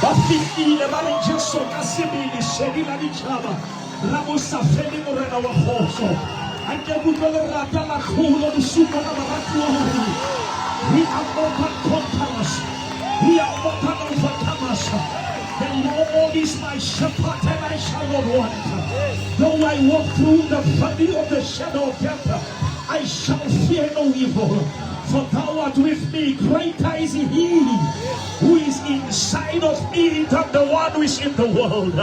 Ba fihlile ba re Jesu ka sebele šedi la ditšhaba la bo sa fele morena wa kgotso. Anke ke utlwe lerata la tlholo bosiu bona baratuwa gore we are more than conquerors. We are more than overcomers. The Lord is my shepherd and I shall not want. Though I walk through the valley of the shadow of death, I shall fear no evil. For thou art with me. Greater is he who is inside of me than the one who is in the world.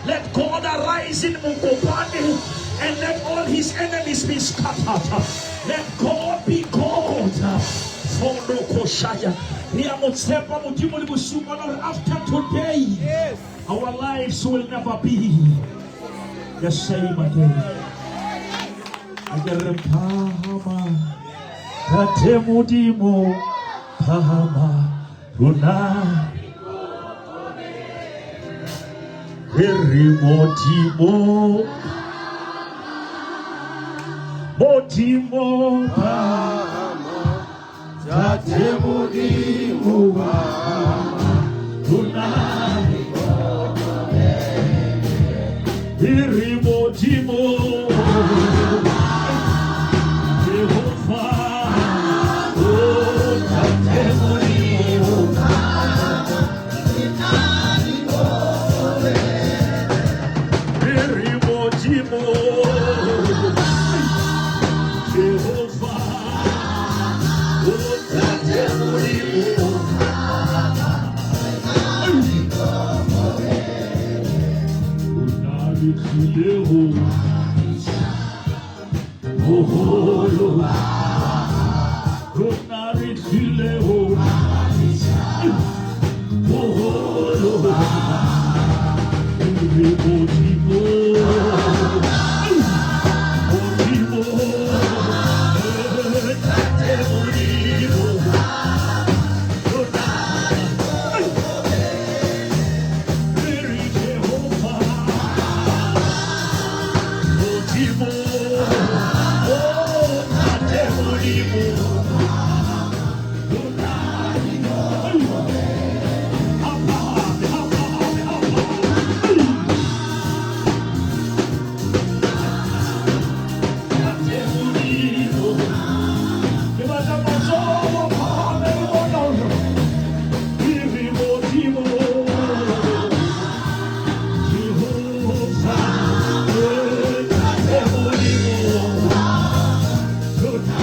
Let God arise in Mokopane and let all his enemies be scattered. Let God be God. Fonokoshaya. Re a mo tshepa Modimo le bosiu bona hore after today our lives will never be the same again. A ke re phahama Tate Modimo phahama rona re re Modimo Modimo phahama Tate Modimo phahama rona re re Modimo Jehova oh Tate Modimo re re Modimo Jehova oh Tate Modimo rona re tlile ho boholo rona re tlile ho boholo re Modimo Modimo Tate Modimo rona re re Jehova Modimo oh Tate Modimo rona a phahame, a phahame. Tate Modimo ke batla matsoho a phahame le bona hore re re Modimo Jehova Tate Modimo rona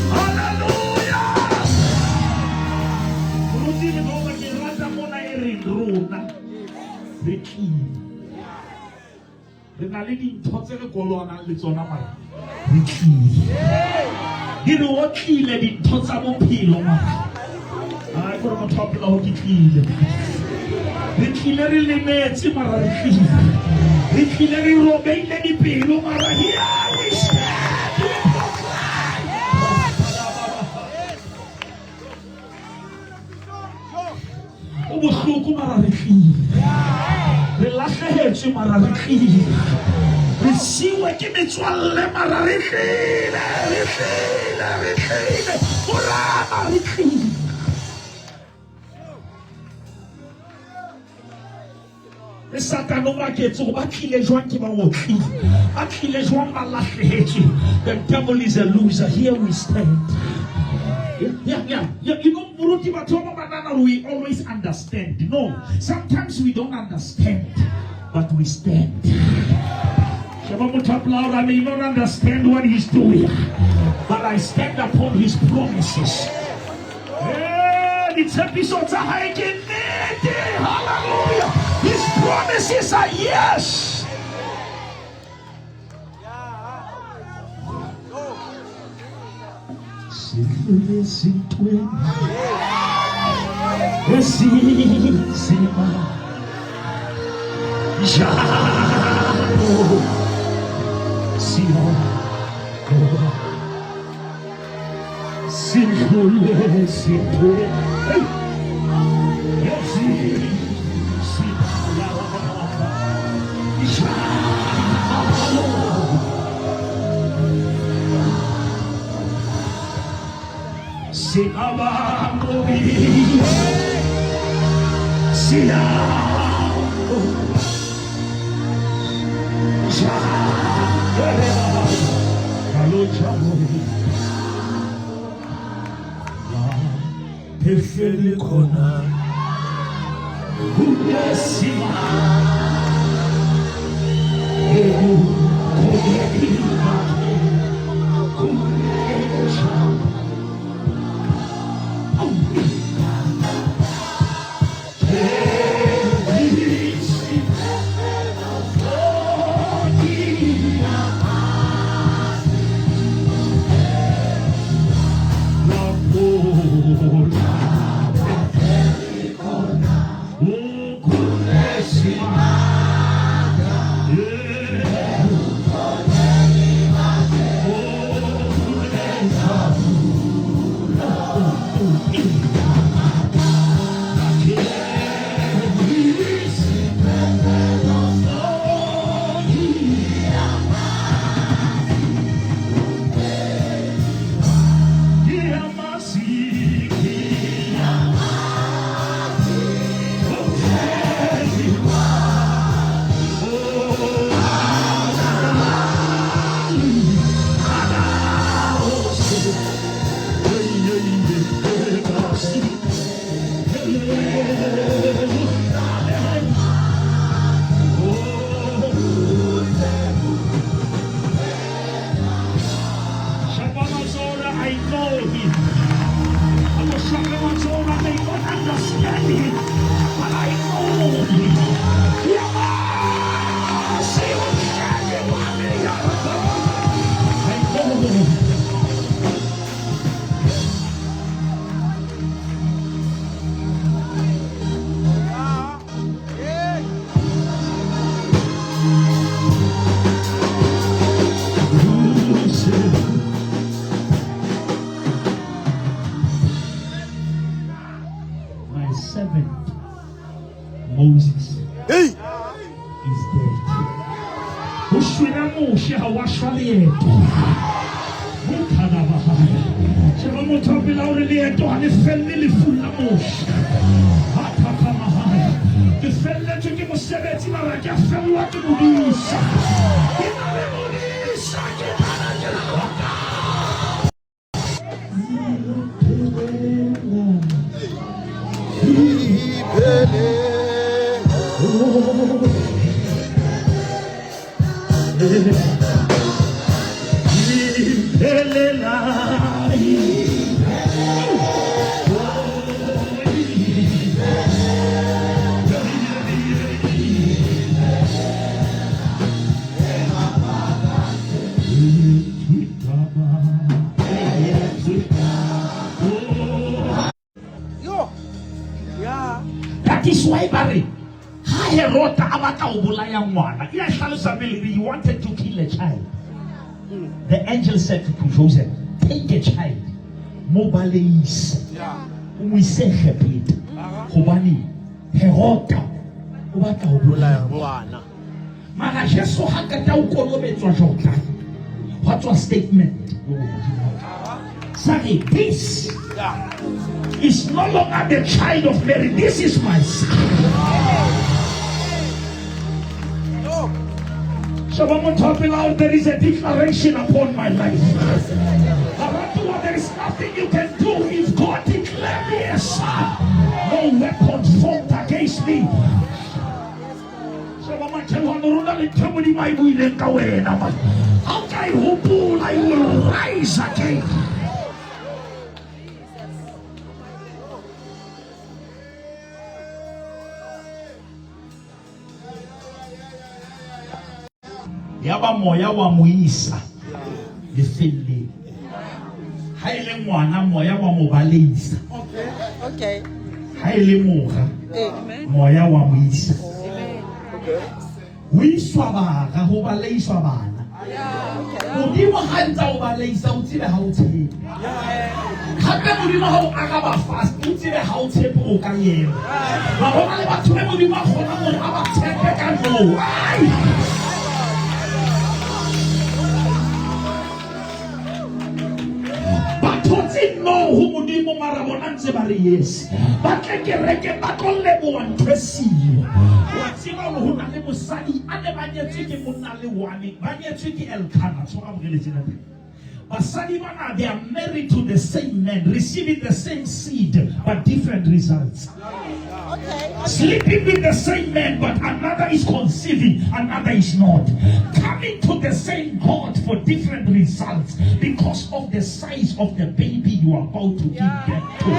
Hallelujah! Moruti le bona ke rata mona e reng rona re tlile. Re na le dintho tse re kolwanang le tsona mara re tlile. Di re otlile dintho tsa bophelo mara. Ai gore motho a phela ho ke tlile. Re tlile re lemetse mara re tlile. Re tlile re robeile dipelo mara here we stand we proclaim. O bohloko mara re tlile. Re lahlehetswe mara re tlile. Re siwe ke metswalle mara re tlile, re tlile, re tlile. Morena re tlile. Le Satane o maketse gore ba tlile jwang ke ba otlile. Ba tlile jwang ba lahlehetswe. The devil is a loser. Here we stand. Yeah. You know, Moruti batho ba ba nahana we always understand. No, sometimes we don't understand, but we stand. Sheba motho a pela hore I may not understand what he's doing, but I stand upon his promises. Eh, ditshepiso tsa hae ke nnete. Hallelujah. His promises are yes. Sidlule ezintweni ezinzima njalo. Siyabonga. Sidlule siphe. Hey. Phehleli khona kunesima I know him. I may not understand him, but I know him. I know him. My servant Moses Hey! is dead. O shwele Moshe ha wa shwa leeto. Mothana ba hae. Sheba motho a pela hore leeto ha le felle lefung la Moshe. Ha thakama hae. Ke felletswe ke mosebetsi mara ke a fellwa ke modisa. Ke na le modisa, ke na le ke Yo. Yeah. That is why ba re ha Herota a batla ho bolaya ngwana, e a hlalosa pele he wanted to kill a child. The angel said to Joseph, take a child, mo baleise, Yeah. o mo ise Egepeta, hobane Herota o batla ho bolaya Ngwana. Mara Jesu ha qeta ho kolobetswa Jordan, hwa tswa statement. Sa re, this Yeah. is no longer the child of Mary, this is my son. Yo. Sheba motho a pela hore there is a declaration upon my life. Baratuwa, there is nothing you can do if God declare me a son. No weapon formed against me. Sheba makhelwane hore o na le ntho e Modimo a e buileng ka wena, man. Ha o ka e hopola, you will rise again. Yaba moya wa mo isa lefelleng. Ha e le ngwana, moya wa mo baleisa. Okay. Ha e le mora, Amen. moya wa mo isa. Amen. Okay. Ho iswa bara, ho baleiswa bana. Modimo ha ntsa o baleisa, o tsebe ha o tshepe. Hape Modimo ha o araba fast, o tsebe ha o tshepe o ka ema. Ba bona le batho be Modimo a kgonang hore a ba tshepe ka no. Ai! Ba thotse no ho Modimo mara bona ntse ba re yes. Ba tle kerekeng ba tlo leboha ntho e siyo. Wa tseba hore ho na le mosadi a ne ba nyetswe ke monna le one, ba nyetswe ke Elkana. Tshwara moreletsi ntate. Basadi bana they are married to the same man, receiving the same seed but different results. Okay. Sleeping with the same man, but another is conceiving, another is not. Coming to the same God for different results because of the size of the baby you are about to give birth to.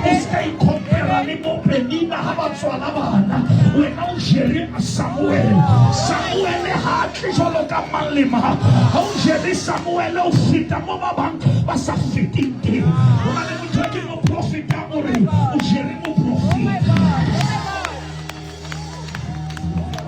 O ska ikompera le bo Penina ha ba tswala bana. Wena o jere Samuel. Samuel ha a tle jwalo ka mang le mang. Ha o jere Samuel o feta mo ba bang ba sa feteng teng. Ho na le motho e ke moprofeta o re o jere moprofeta.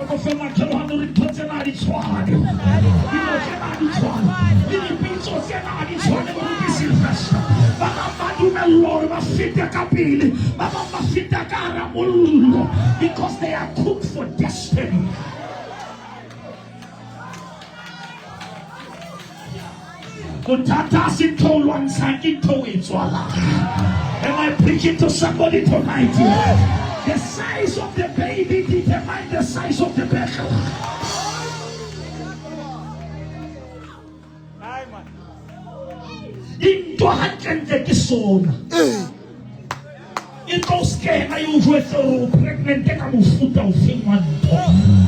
O fe makhelwane hore ntho tsena ha di tshwane. Dilo tsena ha di tshwane. Le dipitso tsena ha di tshwane moruti Sylvester. Ba bang ba dumellwa hore ba fete ka pele. Ba bang ba feta ka hara mollo because they are cooked for destiny. Bothata ha se ntho o lwantshang ke ntho o e tswalang. Am I preaching to somebody tonight? The size of the baby determine the size of the battle. Dintwa hantlentle ke sona. E tlo skena e o jwetse hore o pregnant ka mofuta ofeng wa ntho.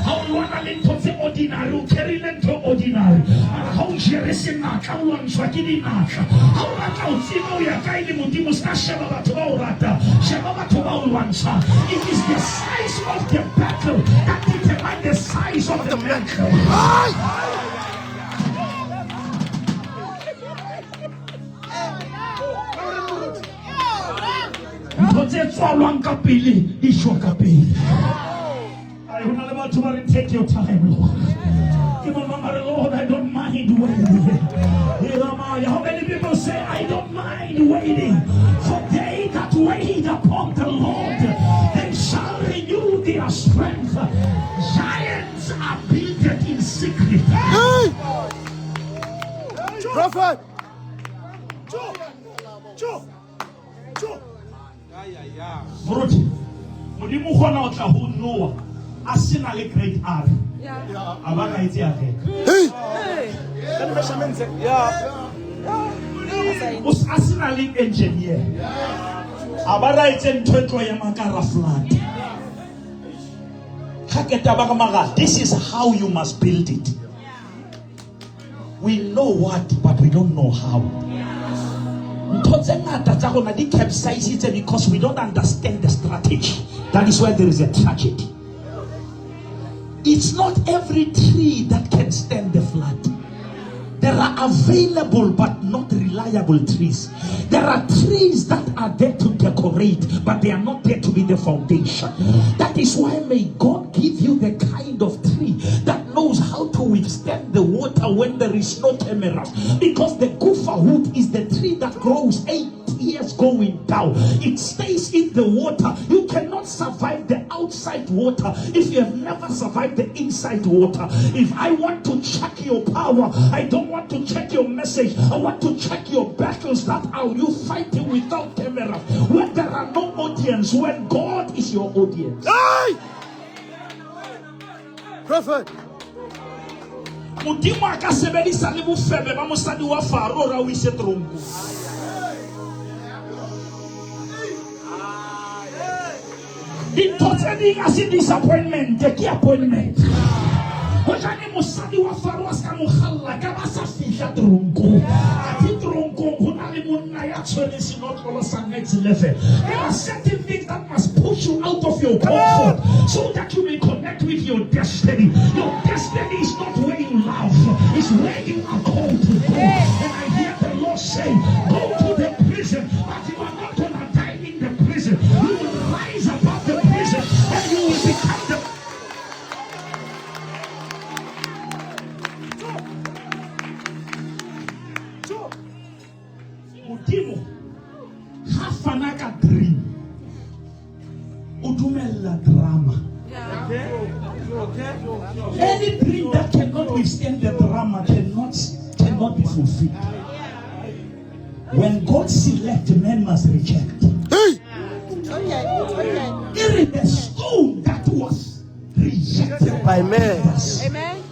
Ha o lwana le ntho tse ordinary, o carry-ile ntho ordinary. Mara ha o jere senatla, o lwantshwa ke dinatla. Ha o batla ho tseba o ya kae le Modimo, se ka sheba batho ba o ratang, sheba batho ba o lwantshang. It is the size of the battle that determine the size of the mantle. Ntho tse tswalwang ka pele di shwa ka pele. Ai, ho na le batho ba re take your time, Lord. Ke bo mang ba re, Lord, I don't mind waiting. How many people say, I don't mind waiting? For they that wait upon the Lord, they shall renew their strength. Giants are built in secret. Hey! Prophet! Moruti, Modimo o kgona ho tla ho Noah a se na le great R. A ba ka etse areka. O a se na le engineer. A ba ra etse ntho e tlo ema ka ra flood. Ha ke taba ka mara, this is how you must build it. We know what, but we don't know how. Ntho tse ngata tsa rona di capsizitse because we don't understand the strategy. That is why there is a tragedy. It's not every tree that can stand the flood. There are available but not reliable trees. There are trees that are there to decorate, but they are not there to be the foundation. That is why may God give you the kind of tree that knows how to withstand the water when there is no cameras. Because the gopher wood is the tree that grows 8 years going down. It stays in the water. You cannot survive the outside water if you have never survived the inside water. If I want to check your power, I don't want to check your message. I want to check your battles that are you fighting without cameras, when there are no audience, when God is your audience. Hey! Prophet! Modimo a ka sebedisa le bofebe ba mosadi wa Faro hore a o ise teronkong. Dintho tse ding a se disappointment, ke appointment. Hojane mosadi wa Faro a se ka mo kgalla ka ba sa fihla teronkong. Athe teronkong ho na le monna ya tshwereng senotlolo sa next level. There are certain things that must push you out of your comfort so that you may connect with your destiny. Your destiny is not where you love, it's where you are called to go. And I hear the Lord say, go to the prison, but you are not gonna die in the prison. You will rise above the prison and you will become the fana ka dream o dumella drama. Any dream that cannot withstand the drama cannot be fulfilled. When God select, men must reject. Hey! Okay. Okay. It is the stone that was rejected By men. builders. Amen.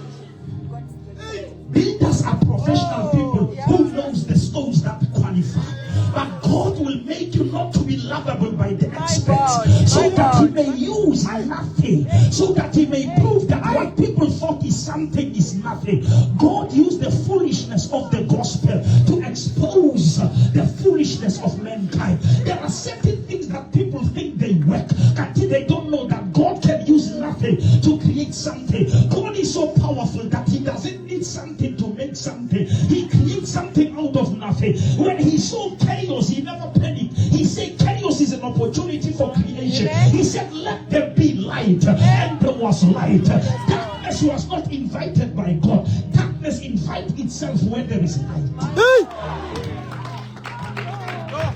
Builders are professional people who knows the stones that qualify. But God will make you not to be lovable by the experts, God, so my that He God. may use nothing, so that He may prove that what people thought is something is nothing. God used the foolishness of the gospel to expose the foolishness of mankind. There are certain things that people think they work, until they don't know that God can use nothing to create something. God is so powerful that He doesn't need something to make something. He creates something out of nothing. When He saw chaos, He never panicked. He said chaos is an opportunity for creation. Amen. He said, let there be light, and there was light. Darkness was not invited by God. Darkness invites itself when there is light. Hey!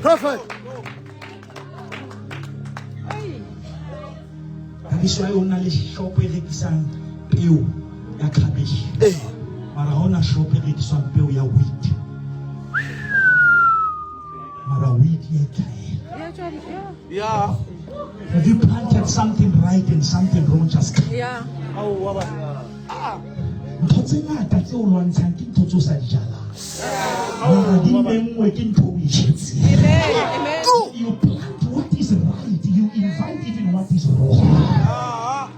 Prophet! That is why o na le shop e rekisang peo ya cabbage. Hey! Mara ha hona shop e rekiswang peo ya wheat. Mara wheat e tlhaela. Yeah. Yeah. Have you planted something right and something wrong just come? Yeah. Aowa ba. Ntho tse ngata tse o lwantshang ke ntho tse o sa di jalang. Mara di menngwe ke ntho o e jetseng. Amen. Amen. You plant what is right, you invite even what is wrong. Ah.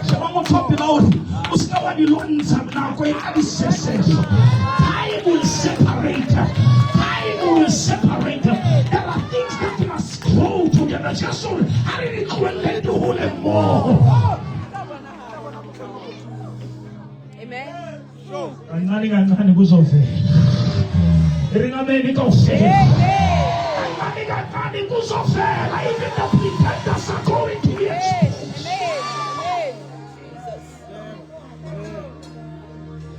Sheba motho wa pela hore o se ka wa di lwantsha nako e ka di sesefo. Time will separate. Time will separate. There are things that must grow together. Just so ha re di tlohelle di hole mmoho. Amen. Kancane kancane kuzovela. E reng amen kaofela. Amen. Kancane kancane kuzovela. Even the pretenders are going to be exposed. Amen. Amen. Jesus.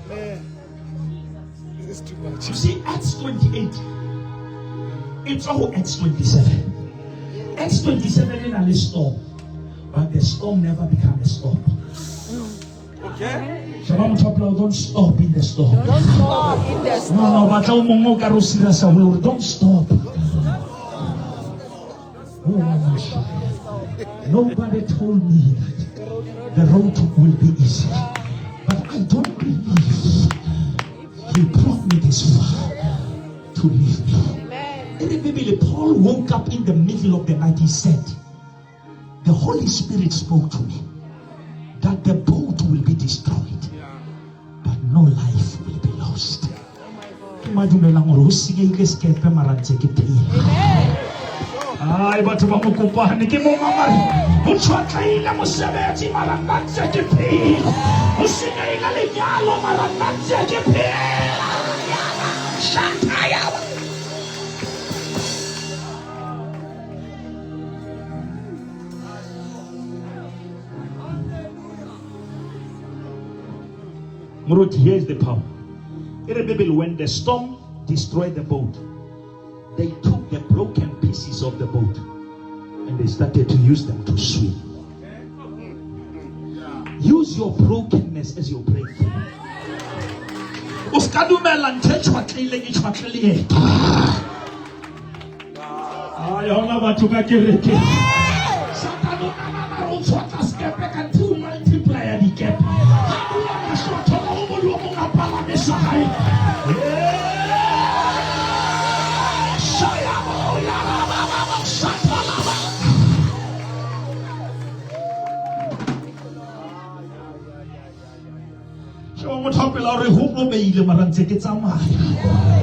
Man. This is too much. You see, Acts 28. It's all Acts 27. Acts 27 in a storm. But the storm never became a storm. Okay. Sheba motho wa pela, don't stop in the storm. Don't stop in the No, no, storm. batla o mongwe o ka re o serious haholo hore don't stop. Oh, Masha. Nobody told me that the road will be easy. But I don't believe He brought me this far to leave me. Amen. In the Bible, Paul woke up in the middle of the night. He said, the Holy Spirit spoke to me that the boat will be destroyed, but no life will be lost. Ke madumelang hore ho senyehile sekepe mara ntse ke phela. Amen. Ai, batho ba Mokopane ke mo mamare ho tshwatlehile mosebetsi mara nna ntse ke phela. Ho senyehile lenyalo mara nna ntse ke phela. Shataya. Moruti, here is the power. In the Bible, when the storm destroyed the boat, they took the broken pieces of the boat and they started to use them to swim. Use your brokenness as your breakthrough. O ska dumela ntho e tshwatlehileng e tshwatle leeto. Ai, ha hona batho ka kerekeng. Satane o nahana hore o tshwatla sekepe kanthe o multiplya dikepe. Ha bua mahlo a thola o mong le o mong a palame sa hae. Sheba motho wa pela hore ho robeile mara ntse ke tsamaya.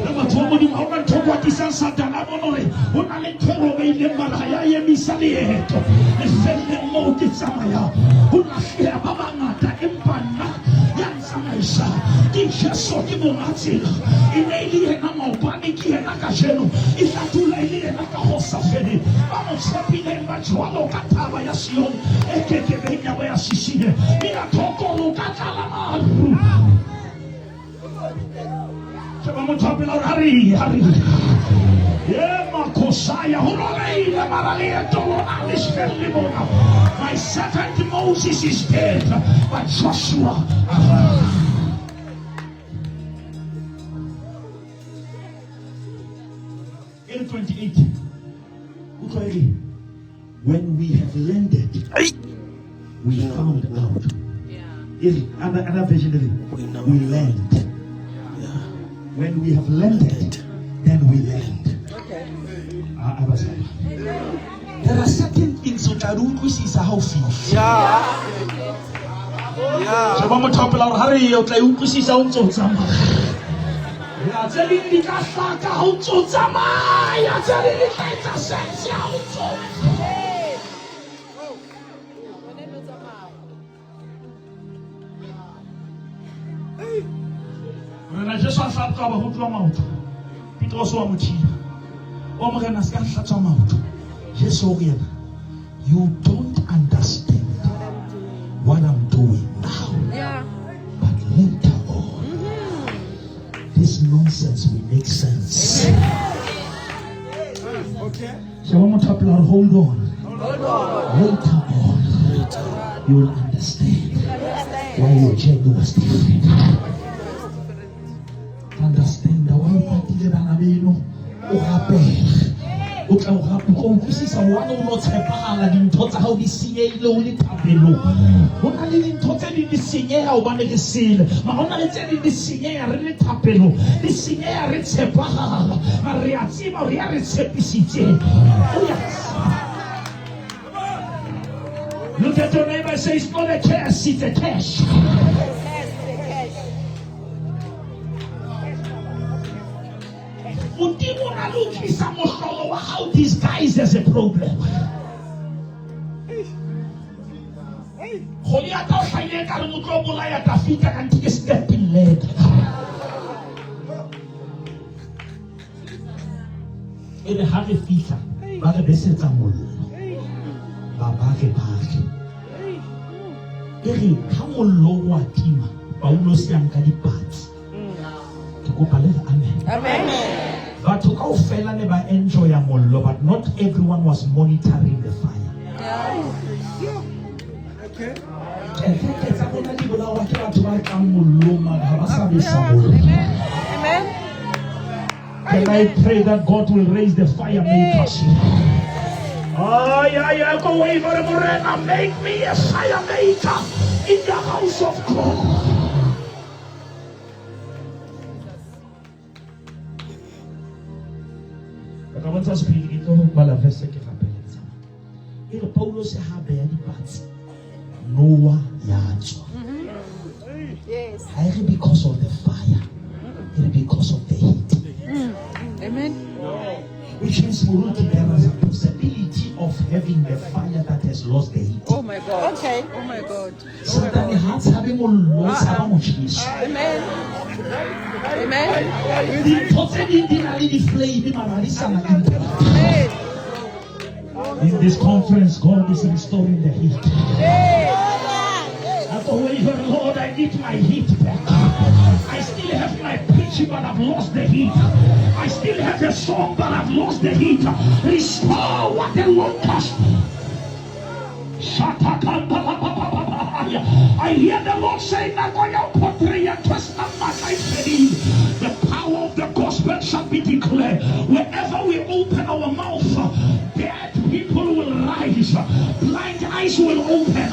Le batho ba Modimo, ha hona ntho e kwatisang Satane a bone hore ho na le ntho e robeileng mara ha ya emisa leeto. Lefelleng moo ke tsamayang, ho lahleha ba bangata empa nna ya ntsamaisang ke Jesu, ke monga tsela. E ne e le yena maobane, ke yena kajeno, e tla dula e le yena ka ho sa feleng. Ba mo tshepileng ba jwalo ka thaba ya Sione e kekebeng ya ba ya sisinya. Mme ya thoko lo ka tlala maru. Sheba motho wa pela hore ha re ye, ha re ye. Ye makosaya ho robehile mara leeto lona le felle mona. My servant Moses is dead, but Joshua arise. E re 28. Utlwa e re, When we have landed, we found out. E re, other version e re, we land. When we have landed, then we land. Okay. Ah, ah, basadi. There are certain things o tla di utlwisisa ha o fihla. Sheba motho wa pela hore ha re ye o tla e utlwisisa o ntse o tsamaya. Ya tse ding di tla hlaka ha o ntse o tsamaya, tse ding di tla etsa sense ha o ntse o Morena Jesu a hlatswa barutuwa maoto. Petrose wa mo thiba. O Morena se ka hlatswa maoto. Jesu o re yena, you don't understand what I'm doing now. Yeah. But later on, this nonsense will make sense. Okay. Sheba motho wa pela hore hold on. Hold on. Later on, you will understand why your journey was different. Understand why o patile bana beno o rapela. O tla o rap- o tla utlwisisa hobane o no tshepahala dintho tsa hao di senyehile o le thapelong. Ho na le dintho tse ding di senyeha hobane re sele. Mara ho na le tse ding di senyeha re le thapelong. Di senyeha re tshepahala. Mara re a tseba hore ya re tshepisitseng. O ya Look at your neighbor and say, it's not a curse, it's a cash. Yes, the cash. Modimo o na le ho tlisa mohlolo wa hao disguised as a problem. Goliath o hlahile ekare o tlo bolaya Dafita kanthe ke stepping ladder. E re ha re fihla ba re besetsa mollo. Ba ba re batle. E re ha mollo o a tima, Paulosi a nka dipatsi. Ke kopa le re amen. Amen. Batho kaofela ne ba enjoya mollo, but not everyone was monitoring the fire. Yeah. Okay. Kereke tsa rona di bolawa ke batho ba tlang mollong mara ha ba sa besa mollo. Amen. Amen. Can I pray that God will raise the fire makers? Ay, ay, ay, go wave for Morena. Make me a fire maker in the house of God. Ka tla bontsha sephiri ke tlo bala verse ke rapeletsang. E re Paulus ha beya dipatsi, Noah ya tswa. Yes. Ha e re because of the fire, e re because of the heat. Amen. Which means, Moruti, there is a possibility of having the fire that has lost the heat. Oh my God. Okay. Oh my God. Satane ha tshabe mollo, o tshaba motjheso. Amen. Amen. Dintho tse ding di na le di-flame mara ha di sa na impact. Amen. In this conference, God is restoring the heat. I go wave, Lord, I need my heat back. I still have my preaching, but I've lost the heat. I still have a song, but I've lost the heat. Restore what the locust. I hear the Lord saying, the power of the gospel shall be declared. Wherever we open our mouth, dead people will rise, blind eyes will open,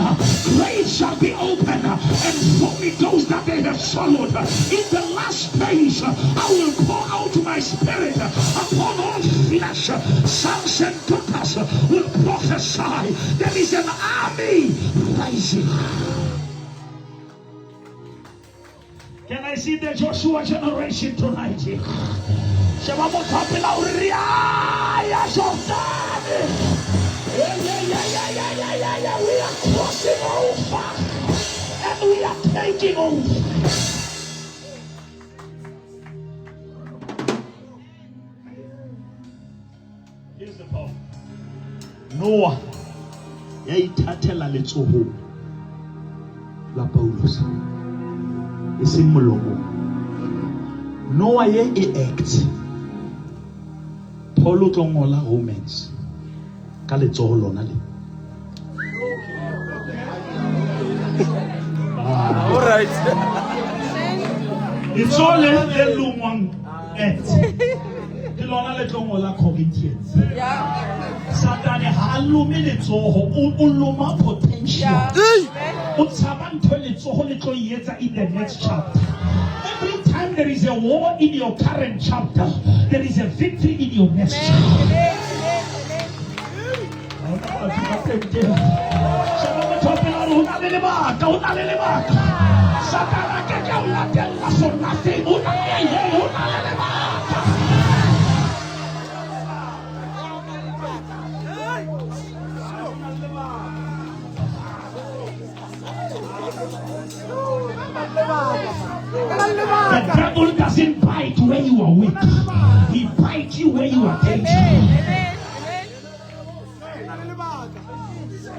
graves shall be open, and vomit those that they have swallowed. In the last days, I will pour out my spirit upon all flesh. Sons and daughters will prophesy. There is an army rising. Can I see the Joshua generation tonight? Sheba motho wa pela hore re a ya Jordane. Yeah, yeah, yeah, yeah, yeah, yeah, yeah, yeah. We are crossing over and we are taking over. Here's the power. Noah ya ithathela letsohong la Paulus e seng molomong. Noah ye e act. Paul o tlo ngola Romans ka letsoho lona le. All right. Letsoho le le longwang act. Ke lona le tlo ngola Corinthians. Yeah. Satane ha a lome letsoho, o loma potential. Yeah. O tshaba ntho letsoho le tlo e etsa in the next chapter. Every time there is a war in your current chapter, there is a victory in your next chapter. Amen. Amen. Amen. Sheba motho wa pele a re, "Ho na le lebaka, ho na le lebaka." Satane a ke ke a o latella for nothing. Ho na le ho na le lebaka. The devil doesn't bite where you are weak. He bites you where you are dangerous. Amen. Amen.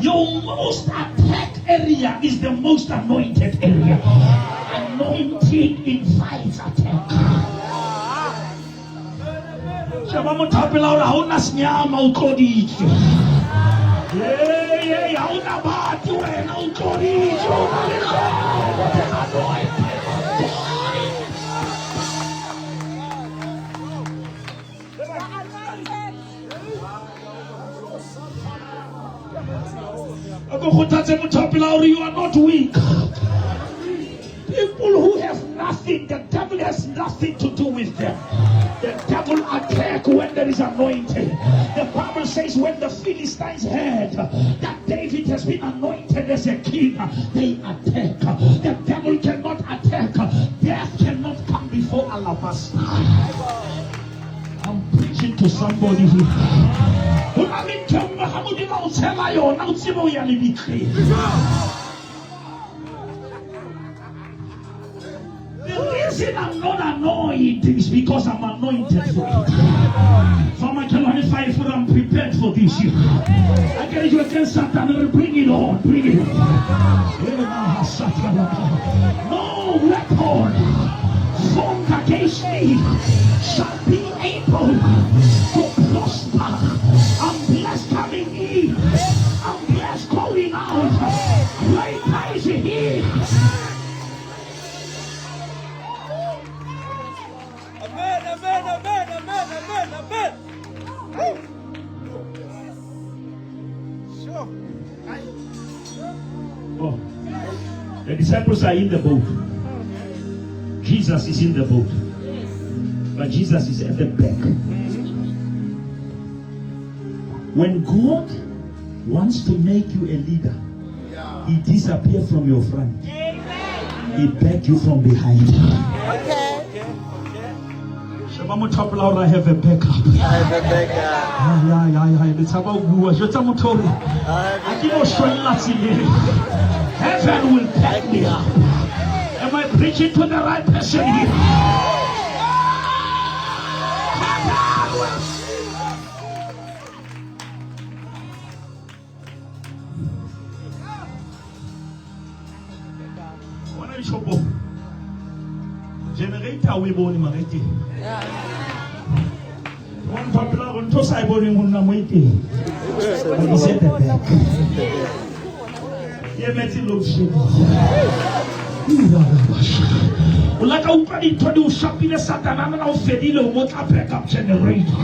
Your most attacked area is the most anointed area. Anointing invites attack. Sheba motho wa pela hore ha o na senyama o tloditswe. Hey, hey, ha o na bati wena o tloditswe, o na le tlolo, the anointing of God. A ko kgothatse motho wa pela hore you are not weak. People who have nothing, the devil has nothing to do with them. The devil attack when there is anointing. The Bible says when the Philistines heard that David has been anointed as a king, they attack. The devil cannot attack. Death cannot come before alabaster. I'm preaching to somebody here. Ho na le ntho e nngwe ha Modimo a o tshela yona, o tsebe o ya lebitleng. The reason I'm not annoyed is because I'm anointed for it. For my 5, I'm prepared for this year. I get you against Satan, bring it on, bring it on. No weapon formed against me shall be able to prosper. I'm blessed coming in. I'm blessed going out. Greater is he. Amen, amen, amen, amen, amen, amen. Woo. Sure. Oh. The disciples are in the boat. Jesus is in the boat. But Jesus is at the back. When God wants to make you a leader, he disappears from your front. He back you from behind. Okay. Okay, okay. Sheba motho wa pela hore I have a backup. I have a backup. Ai, ai, ai, ai, le tshaba ho bua. Jwetsa motho hore I ha have ke no shwella tseleng. Heaven will back me up. Am I preaching to the right person here? Heaven will. Bona dishopong. Generator o e bone mara e teng. Yeah. Bona motho wa pela hore ntho o sa e boneng ho nna mo e teng. But it's at the back. E emetse load shedding. O la ka utlwa dintho di o shapile Satana a nana o fedile o mo tla backup generator.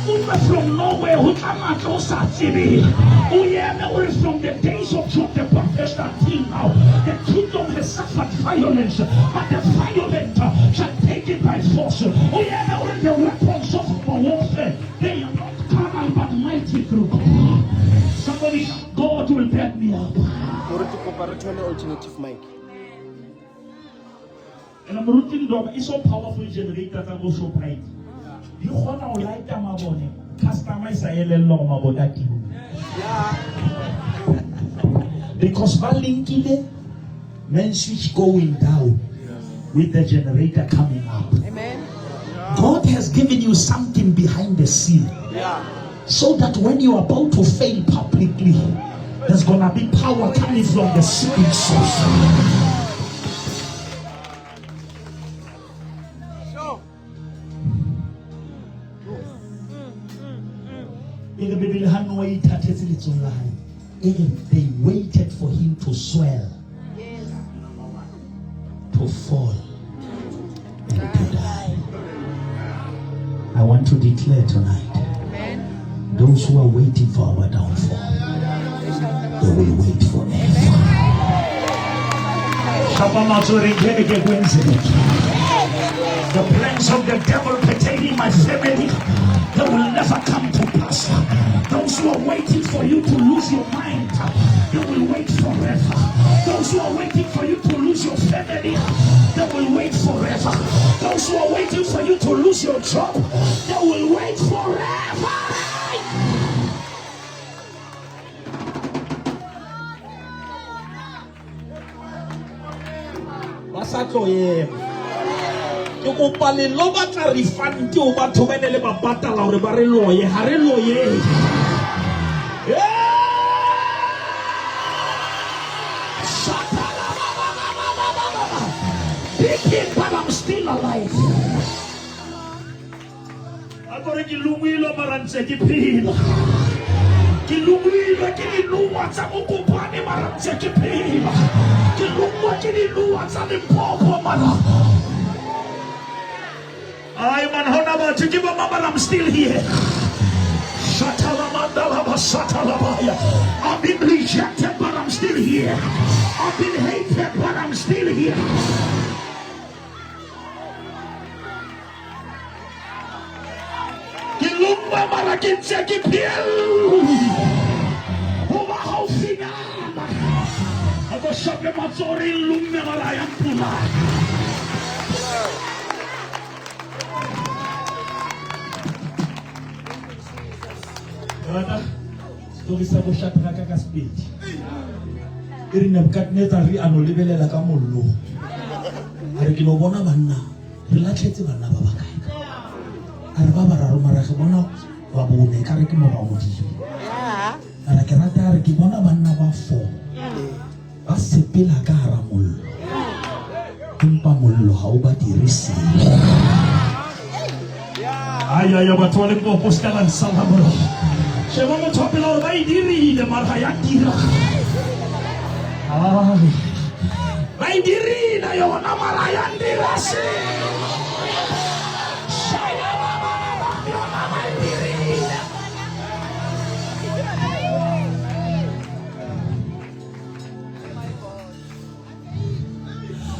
Utlwe from nowhere ho tla matla o sa tsebeng. O eme o re from the days of John the Baptist until now, the kingdom has suffered violence, but the violent shall take it by force. O eme o re the weapons of our warfare, they are not carnal but mighty through God. Somebody shout, God will back me up. Moruti kopa re thole alternative mic. And moruti Ndwaba e so powerful generator tsa ko Shoprite. Di kgona ho lighta mabone, customer e sa elellwa hore mabone a timme. Because ba linkile main switch going down with the generator coming up. Amen. God has given you something behind the scene. Yeah. So that when you are about to fail publicly, there's gonna be power coming from the secret source. E re Bibele ha Noah ithathetse letsoho la hae, e re they waited for him to swell, to fall, and to die. I want to declare tonight, Amen. those who are waiting for our downfall, they will wait forever. Shapa matsoho re nkeke kwenzeke. The plans of the devil pertaining my family, they will never come to pass. Those who are waiting for you to lose your mind, they will wait forever. Those who are waiting for you to lose your family, they will wait forever. Those who are waiting for you to lose your job, they will wait forever. Ba sa tlo ema. Ke kopa le lo batla refund ho batho ba ne le ba patala hore ba re loye, ha re loye. Beaten, but I'm still alive. A kore ke longwilwe mara ntse ke phela. Ke longwilwe ke diloa tsa Mokopane mara ntse ke phela. Ke longwa ke diloa tsa Limpopo mara. Ai man, hona batho ke bo mama, I'm still here. Shatalamandalaba, satalabaya. I've been rejected, but I'm still here. I've been hated, but I'm still here. Ke longwa mara ke ntse ke phela. Ho ba haufinyana. A ko shape matsoho re lomme mara ya mpolaya. Rata story sa bo Shadraka ka Sepedi. E re Nebuchadnezzar re a no lebelela ka mollong. A re ke no bona banna, re latlhetse banna ba ba kae ka. A re ba bararo mara ke bona wa bone ka re ke morwa Modimo. A re ke rata a re ke bona banna ba four ba sepela ka hara mollo. Empa mollo ha o ba dire selo. Ai ai batho ba Limpopo se ka la nsala morao. Sheba motho wa pela hore ba e dirile mara ha ya dira. Ai. Ba e dirile yona mara ha ya dira selo. Shaya ba ba ba yona ba e dirile.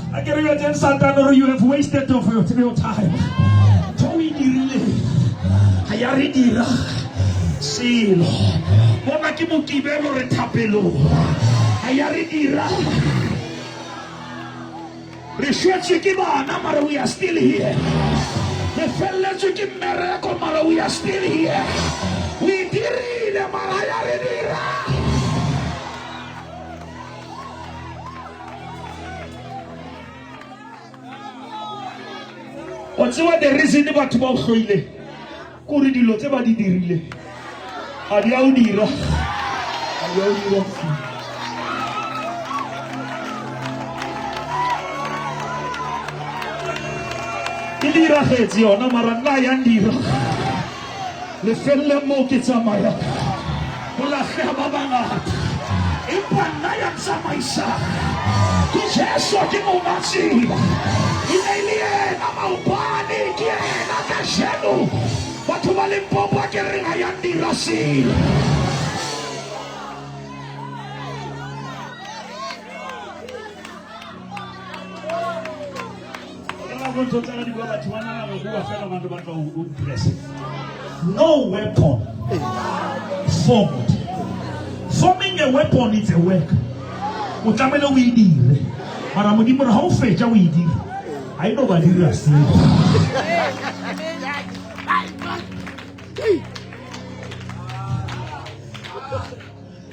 A ke re jwetseng Satan hore you have wasted of your time. Ntho o e dirileng ha ya re dira selo. Bona ke Mokibelo re thapelong. Ha ya re dira. Re shwetswe ke bana mara we are still here. Re felletswe ke mmereko mara we are still here. We dirile mara ha ya re dira. Wa tseba the reason batho ba o hloile ke hore dilo tse ba di dirile ha di a o dira, ha di a o dira. E diragetse yona mara nna ya ndira. Lefelleng moo ke tsamaya ho lahleha ba bangata, empa nna ya ntsamaisang ke Jesu, ke monga tsela. E ne e le yena maobane, ke yena kajeno. Batho ba Limpopo a ke reng ha ya ndira selo. No weapon formed. Forming a weapon is a work. O tlamehile o e dire. Mara Modimo re ha o fetsa o e dire, ha e no ba dira selo.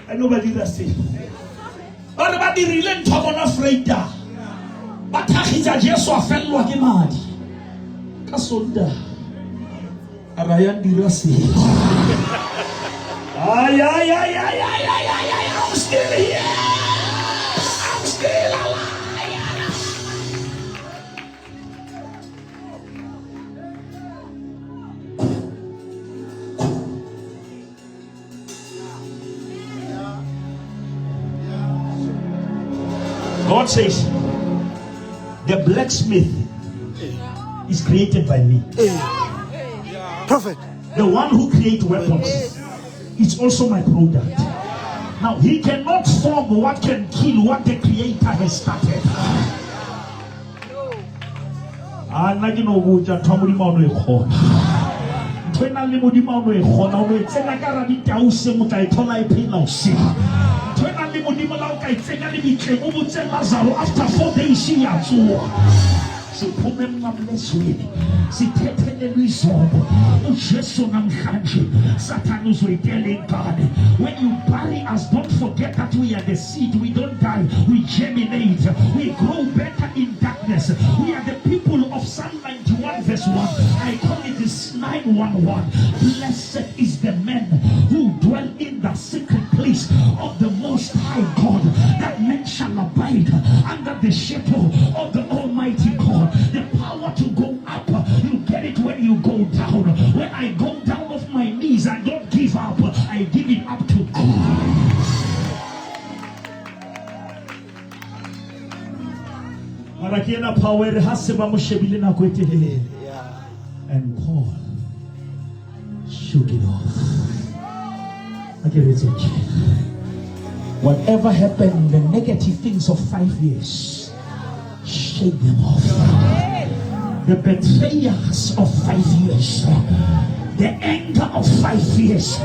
Ha e no ba dira selo. Ba re ba dirile ntho bona Freita. Ba thagisa Jesu a fellwa ke madi. Ka Sontaha a ra ya dira selo. Ay, ay, ay, ay, ay, ay, ay, ay, I'm still here. I'm still alive. God says, the blacksmith is created by me. Prophet. The one who creates weapons is also my product. Now, he cannot form what can kill what the creator has started. A nna ke no botša ntho ya modimo o no e kgona ntho e nang le modimo o no e kgona o no e tsena ka ra ditau seng o tla e thola e phela o seng ntho e nang le modimo la o ka e tsenya le bitleng o botse lazaro after 4 days ya tsoa. Siphume emnqamlezweni, sithethelelwe izono. UJesu namhlanje, Sathane uzoyitela ingane. When you bury us, don't forget that we are the seed. We don't die, we germinate. We grow better in darkness. We are the people of Psalm 91 verse 1. I call it this 911. Blessed is the man who dwell in the secret place of the Most High God. That man shall abide under the shadow of the Almighty God. The power to go up, you get it when you go down. When I go down off my knees, I don't give up. I give it up to God. Mara ke ena power ha se ba mo shebile nako e telele. And Paul shook it off. I give it a. Whatever happened, the negative things of 5 years, shake them off. The betrayers of 5 years, the anger of 5 years.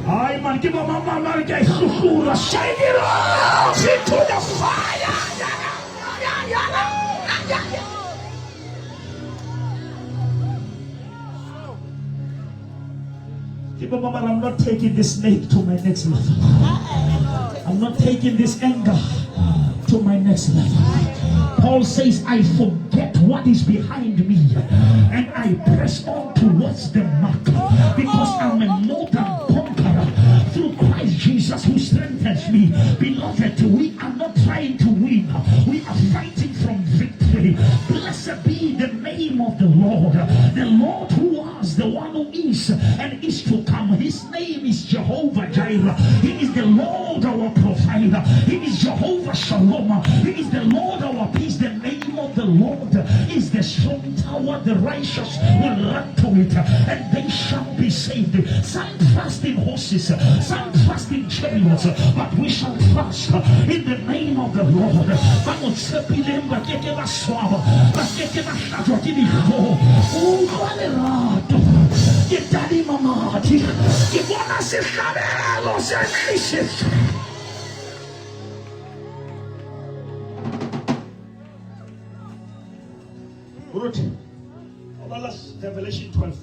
I man, give a mama, shake it off into the fire. Yeah. People, Mama, I'm not taking this snake to my next level. I'm not taking this anger to my next level. Paul says, I forget what is behind me and I press on towards the mark because I'm a more than conqueror through Christ Jesus who strengthens me. Beloved, we are not trying to win, we are fighting from victory. Blessed be the name of the Lord, the Lord who was, the one who is, and is to come. His name is Jehovah Jireh. He is the Lord our provider. He is Jehovah Shalom. He is the Lord our peace. The name of the Lord is the strong tower. The righteous will run to it and they shall be saved. Some trust in horses, some trust in chariots, but we shall trust in the name of the Lord. Ba mo tshepileng ba ke ke ba swaba, ba ke ke ba hlajwa ke dihlong. Utlwa lerato, ke tadima madi, ke bona sehlabelo se tlisetswe. Ruth, Revelation 12.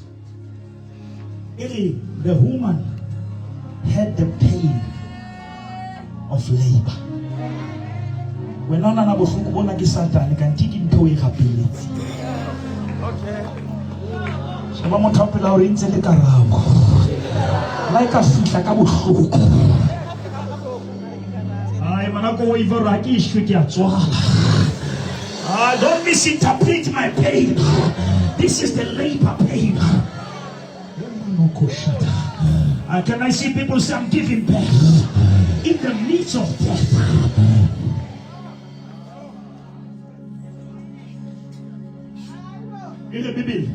E re, the woman had the pain of labor. Wena o nana bohloko bona ke satane kante ke ntho e gapeletse. Sheba motho wa pela hore e ntse le karabo. La e ka fihla ka bohloko. Ai mana ko waive hore ha ke shwe ke a tswala. Ah, don't misinterpret my pain. This is the labor pain. Can I see people say, I'm giving birth in the midst of death? E re Bibele,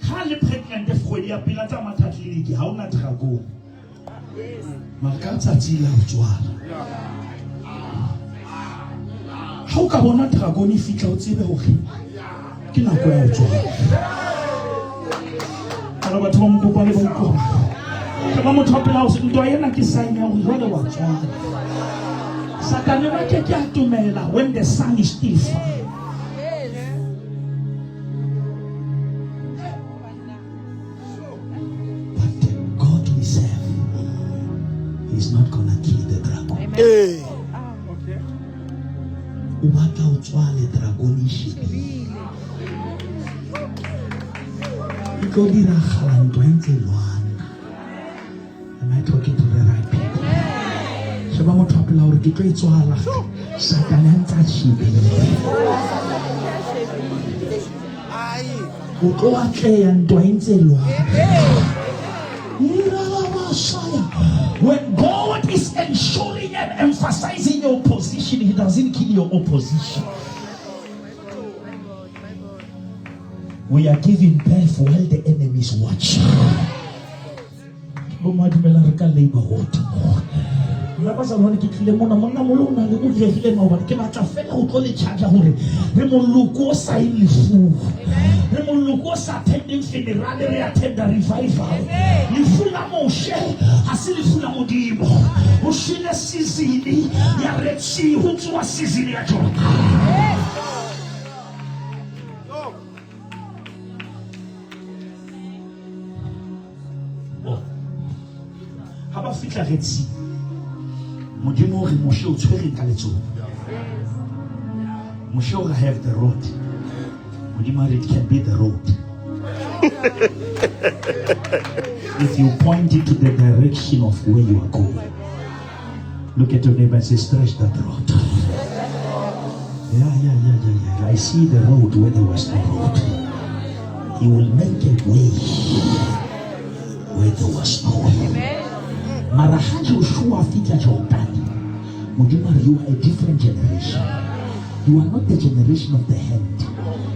ha le pregnant kgwedi ya pele a tsa matha tleliniki ha ona dragon. Mara ka tsatsi la ho tswala. Ha o ka bona dragon e fihla o tsebe hore ke nako ya ho tswala. Ara batho ba mokopane ba utlwa. Sheba motho wa pela hao, ntwa ena ke sign ya hore jwale wa tswala. Satane ba ke ke atomela when the sun is still far. But the God we serve, he's not gonna kill the dragon. Ee. O batla o tswale dragon e shebile. E tlo diragala ntwa e ntse e lwana. Am I talking to the right people? Sheba motho wa pela hore ke tlo e tswala. Satane a ntse a shebile. Ai. O tlo atleha ntwa e ntse e lwana. When God is ensuring and emphasizing your position, opposition, he doesn't kill your opposition. We are giving birth while the enemies watch. Bo ma dumelang re ka labor ward mo. Nna bazalwane ke tlile mona monna molo o na le o diegile maobane ke batla fela go tlo le charge gore re moloko o sa eng lefung re moloko o sa attending funeral re attenda revival lefu la moshe ga se lefu la modimo o shwele season ya red sea go tsoa season ya jordan Oh. Ha ba fihla Red Sea, Modimo o re Moshe o tshwereng ka letsoho. Moshe o re have the road. Modimo a re it can be the road. If you point it to the direction of where you are going. Look at your neighbor and say, stretch that road. Yeah. I see the road where there was no road. He will make a way where there was no way. Mara ha Joshua fihla Jordan, Modimo a re, you are a different generation. You are not the generation of the hand.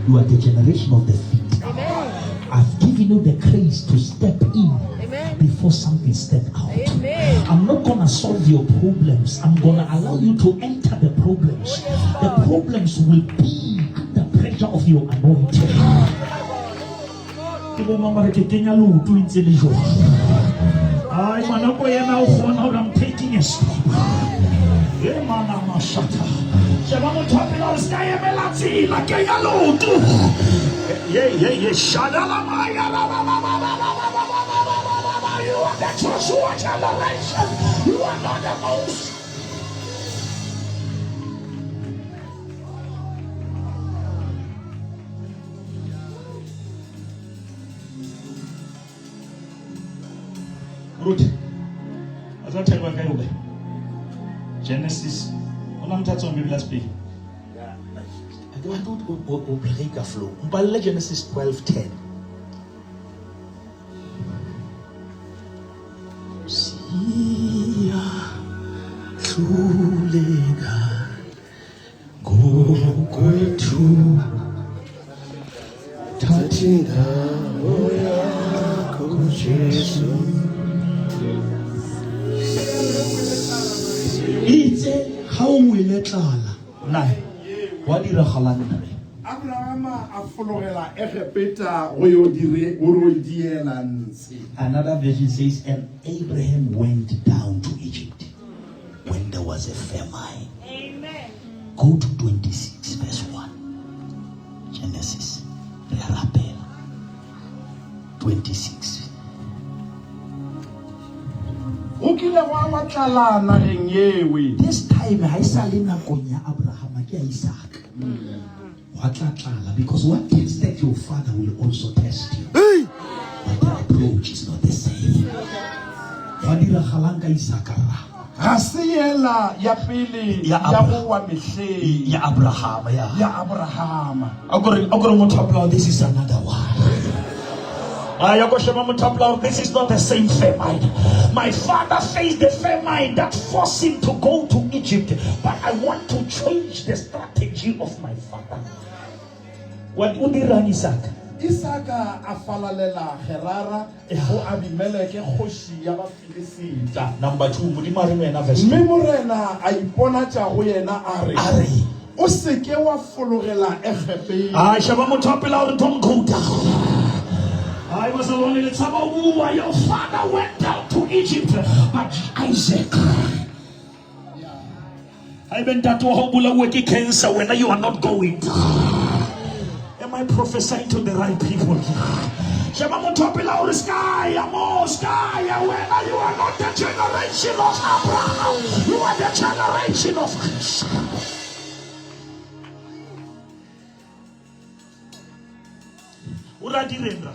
You are the generation of the feet. Amen. I've given you the grace to step in Amen. before something step out. Amen. I'm not gonna solve your problems. I'm gonna allow you to enter the problems. The problems will be under pressure of your anointing. Ke bo mang ba re ke kenya leoto e ntse le jwang? Ai, ngwana ko yena o kgona hore I'm taking a step. E mana mashata. Sheba motho wa pele hore se ka emela tsela, kenya leoto. Ye, ye, ye, shadala maya, la, ba, ba, ba, ba, ba, ba, ba, ba, ba, ba, ba, ba. You are the Joshua generation. You are not the most. Ruth, a tla thekwa kae o kae? Genesis, o na motho a tswang Bibele a sepedi? Ha ke batle o break-a flow. Mpalle Genesis 12:10. Siya hluleka ngokwethu Thatha indawo yakho Jesu. Itse ha o wele tlala nae wa diragalang nne. Abrahama a fologela Egepeta go yo dire go ro diela ntshe. Another version says, and Abraham went down to Egypt when there was a famine. Amen. Go to 26 verse 1. Genesis. Re a rapela. 26. Go kile gwa wa tlala nageng yewe. This time ha e sa le nakong ya Abrahama ke ya Isaka. Hwa tla tlala because what tested your father will also test you. Hey! But the approach is not the same. Hwa diragalang ka Isaka rra? Ga se yela ya pele Ya ya Abra- go wa mehleng Ya Abrahama ya. ya Abrahama. Akore motho a polao, this is another one. Ay, ako sheba motho a polao, this is not the same famine. My father faced the famine that forced him to go to Egypt, but I want to change the strategy of my father. What o dirang Isaka? Isaka a falalela Gerara go Abimeleke kgoši ya Bafilisita. Number 2, Modimo a re wena verse Mme Morena a iponatša go yena a re, A re, o se ke wa fologela Egepeta. Ay, sheba motho a pela hore don't go down. I was alone in the tshaba Your father went down to Egypt, but Isaac. I been that wa bolauwe ke cancer when you are not going. Am I prophesying to the right people? Sheba motho a pela hore sky ya mo sky ya wena you are not the generation of Abraham, you are the generation of Isaac. O ra direng ra?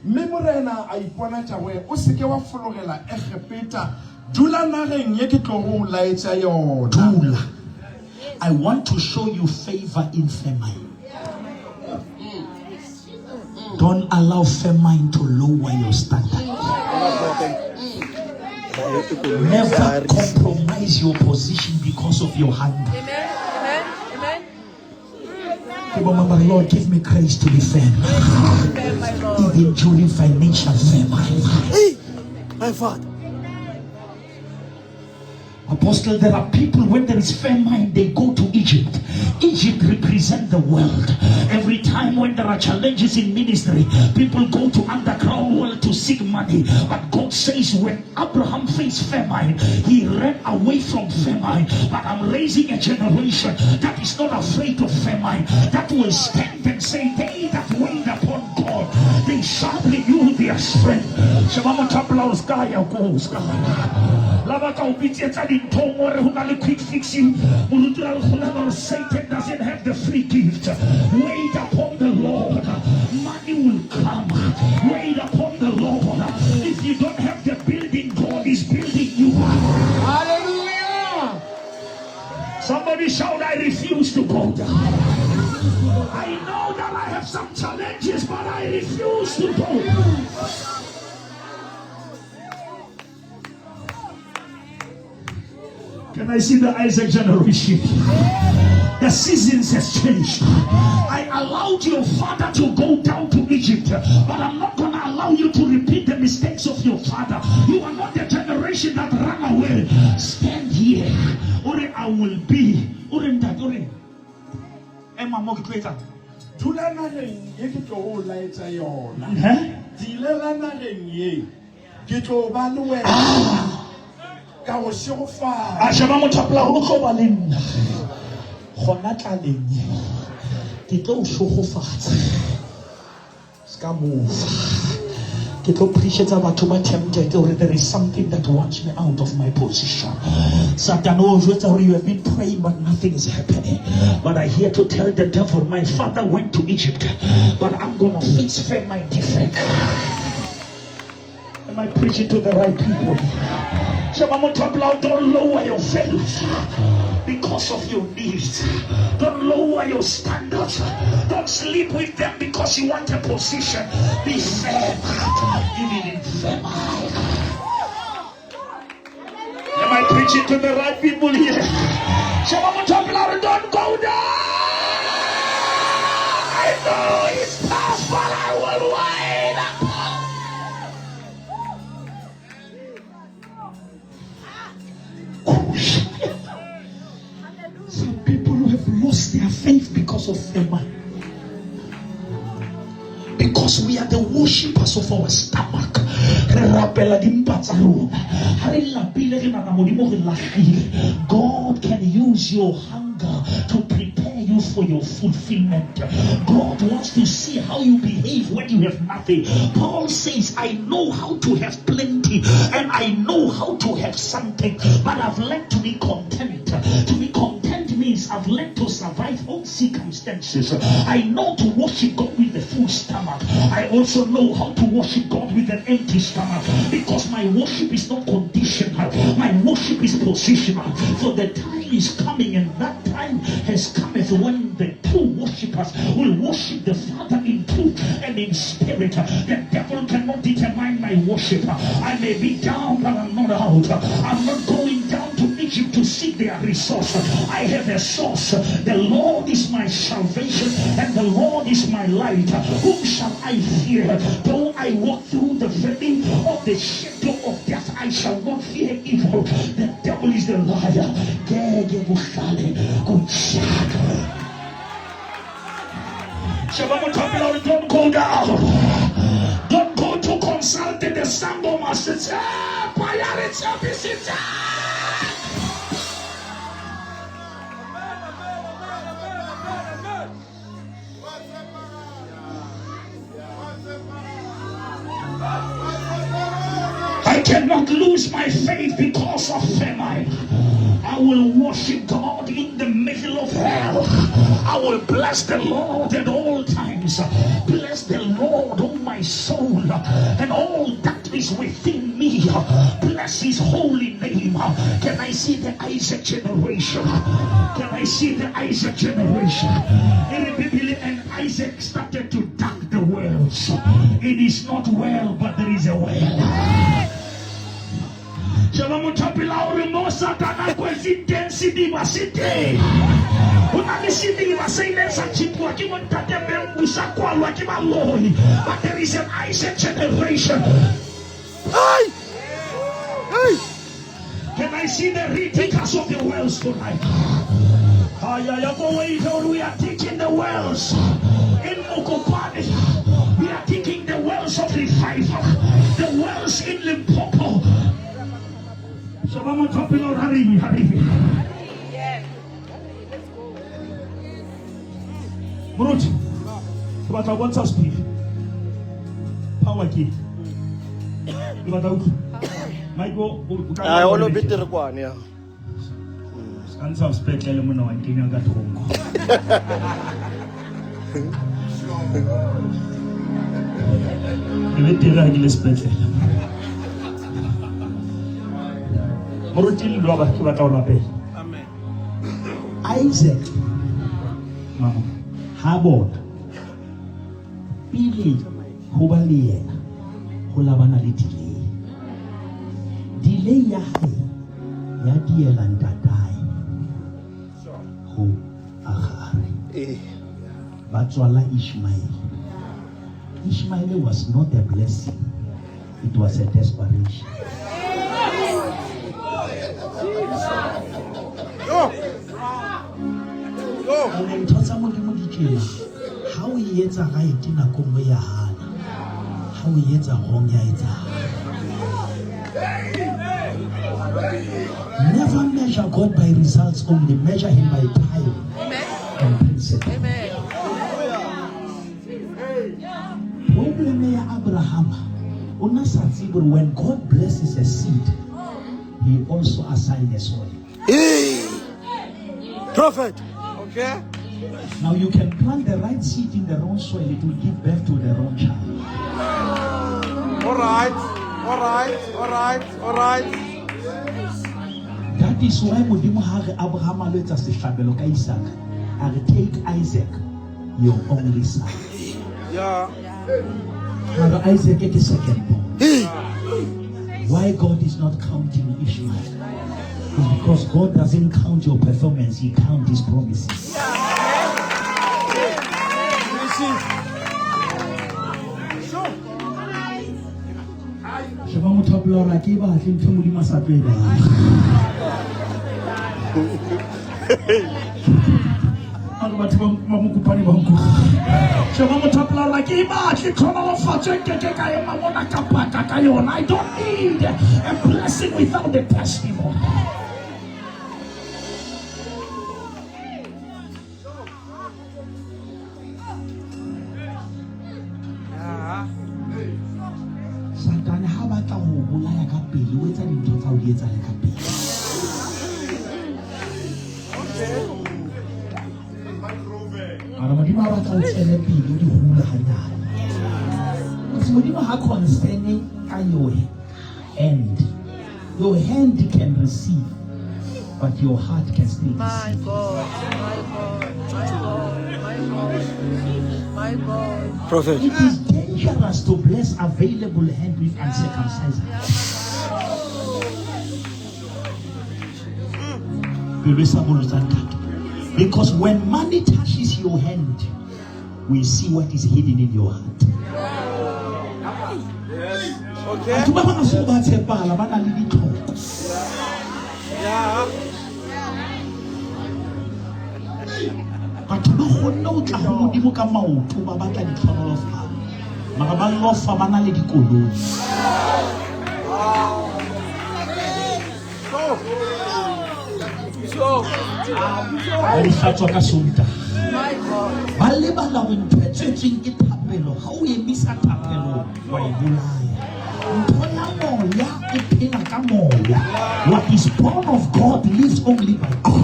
Mme Morena a iponatša go yena, o se ke wa fologela Egepeta, dula nageng ye ke tlogo o laetša yona. Dula. I want to show you favor in famine. Don't allow famine to lower your standard. Never compromise your position because of your hunger. Amen. Amen. Amen. Ke bo mang ba re, Lord, give me grace to be firm. Amen, my Lord. Even during financial famine. Hey, my father. Apostle, there are people when there is famine, they go to Egypt. Egypt represents the world. Every time when there are challenges in ministry, people go to underground world to seek money. But God says when Abraham faced famine, he ran away from famine. But I'm raising a generation that is not afraid of famine, that will stand and say, they that wait upon God, they shall renew their strength. Sheba motho a polao, o ska ya koo, o ska ya. La ba ka o bitsetsa dinthong o re ho na le quick fixing. Moruti ra re kgolana hore Satan doesn't have the free gift. Wait upon the Lord. Money will come. Wait upon the Lord. If you don't have the building, God is building you. Hallelujah. Somebody shout, I refuse to go down. I know that I have some challenges, but I refuse to go. Can I see the Isaac generation? The seasons has changed. I allowed your father to go down to Egypt, but I'm not going to allow you to repeat the mistakes of your father. You are not the generation that ran away. Stand here. Ore I will be. Ore ntate, ore. Ema mo ke tlo etsang? Dula nageng ye ke tlo go laetša yona. He? Dilela nageng ye ke tlo ba le wena. Ka go šegofatša. A sheba motho a pela o tlo ba le nna. Gona tlaleng ye ke tlo o šegofatša. Se ka move. Ke tlo preachetsa batho ba tempted hore there is something that wants me out of my position. Satan o jwetsa hore you have been praying but nothing is happening. But I here to tell the devil, my father went to Egypt, but I'm going to face famine different. Am I preaching to the right people? Sheba motho a pela, don't lower your values because of your needs. Don't lower your standards. Don't sleep with them because you want a position. Be firm, even in famine. Am I preaching to the right people here? Sheba motho a pela, don't go down. I know it's tough, but I will wait. Some people who have lost their faith because of famine. Because we are the worshippers of our stomach. Re rapela dimpa tsa rona. Ha re lapile, re nahana Modimo re lahlile. God can use your hunger to prepare you for your fulfillment. God wants to see how you behave when you have nothing. Paul says, I know how to have plenty and I know how to have something, but I've learned to be content. To be content means I've learned to survive all circumstances. I know to worship God with a full stomach. I also know how to worship God with an empty stomach, because my worship is not conditional. My worship is positional. For the time is coming, and that time has cometh when the true worshippers will worship the Father in truth and in spirit. The devil cannot determine my worship. I may be down, but I'm not out. I'm not going down to Egypt to seek their resource. I have a source. The Lord is my salvation and the Lord is my light. Whom shall I fear? Though I walk through the valley of the shadow of death, I shall not fear evil. The devil is the liar. Gege buhlale kuchaka. Sheba motho a pela hore don't go down. Don't go to consult the sangoma. Tshepa ya re tshepisitse. I cannot lose my faith because of famine. I will worship God in the middle of hell. I will bless the Lord at all times. Bless the Lord, O my soul, and all that is within me. Bless his holy name. Can I see the Isaac generation? Can I see the Isaac generation? And Isaac started to dig the wells. It is not well, but there is a well. Sheba motho a pela hore mo Satana a kwetseng teng sediba se teng. Ho na le sediba se ileng sa tjhipuwa ke bontate Mengu sa kwalwa ke baloi. But there is an Isaac generation. Hey! Hey! Can I see the rediggers of the wells tonight? We are digging the wells in Mokopane. We are digging the wells of revival. The wells in Limpopo. Sheba motho a pela hore ha re ye, ha re ye. Moruti, ke batla ho bontsha sephiri. Power ke. Ke batla ho utlwa. Mike, o tla Ai, o lo betere kwane ya. Ska ntsha sepetlele mona wa nkenya ka thoko. Ke betere ha ke le sepetlele. Moruti Lwaba, ke batla ho rapela. Amen. Isaac mama ha bona pele ho ba le yena ho labana le delay. Delay ya hae ya diela ntatae ho Agare. Eh. Ba tswala Ishmael. Ishmael was not a blessing. It was a desperation. Yo. Yo. Ene ntho tsa Modimo di tjena. Ha o e etsa right nako nngwe ya hana. Ha o e etsa wrong ya etsahala. Never measure God by results only. Measure him by time Amen. and principle. Amen. Problem ya Abraham, o na sa tsebe hore when God blesses a seed, he also assigns a soil. Hey! Prophet. Okay. Now you can plant the right seed in the wrong soil, it will give birth to the wrong child. All right. All right. All right. All right. That is why Modimo ha re Abraham a lo etsa sehlabelo ka Isaac, a re take Isaac, your only son. Yeah. Mara Isaac ke second born. Hey! Why God is not counting Ishmael? It's because God doesn't count your performance, he counts his promises. Receive. Sure. Sheba motho a pela hore ha ke e batle ntho e Modimo a sa tlo e batla. A re batho ba Mokopane ba nkutlwe. Sheba motho a pela hore ha ke e batle tlhonolofatso e nkeke ka ema mona ka paka ka yona. I don't need a blessing without a testimony. Yeah. Satane ha batla ho o bolaya ka pele, o etsa dintho tsa ho di etsahale ka pele. Mara Modimo ha batla o tswele pele o di hula hanyane. Motse Modimo ha concern ka your hand. Your hand can receive, but your heart can still My deceive. God. My God. My God. My God. My God. Prophet. It is dangerous to bless available hand with uncircumcised heart. Pelo e sa bolotsang thata. Because when money touches your hand, we see what is hidden in your heart. Yes. Okay. Batho ba bang ha se ba tshepahala, ba na le ditlhoko. Yeah. Batho ba kgonne ho tla ho Modimo ka maoto ba batla ditlhonolofatso. Mara ba lofa ba na le dikoloi. So. So. Ba di hlatswa ka Sontaha. My God. Ba lebala hore ntho e tswetsweng ke thapelo, ha o emisa thapelo wa e bolaya. Ntho ya moya e phela ka moya. What is born of God lives only by God.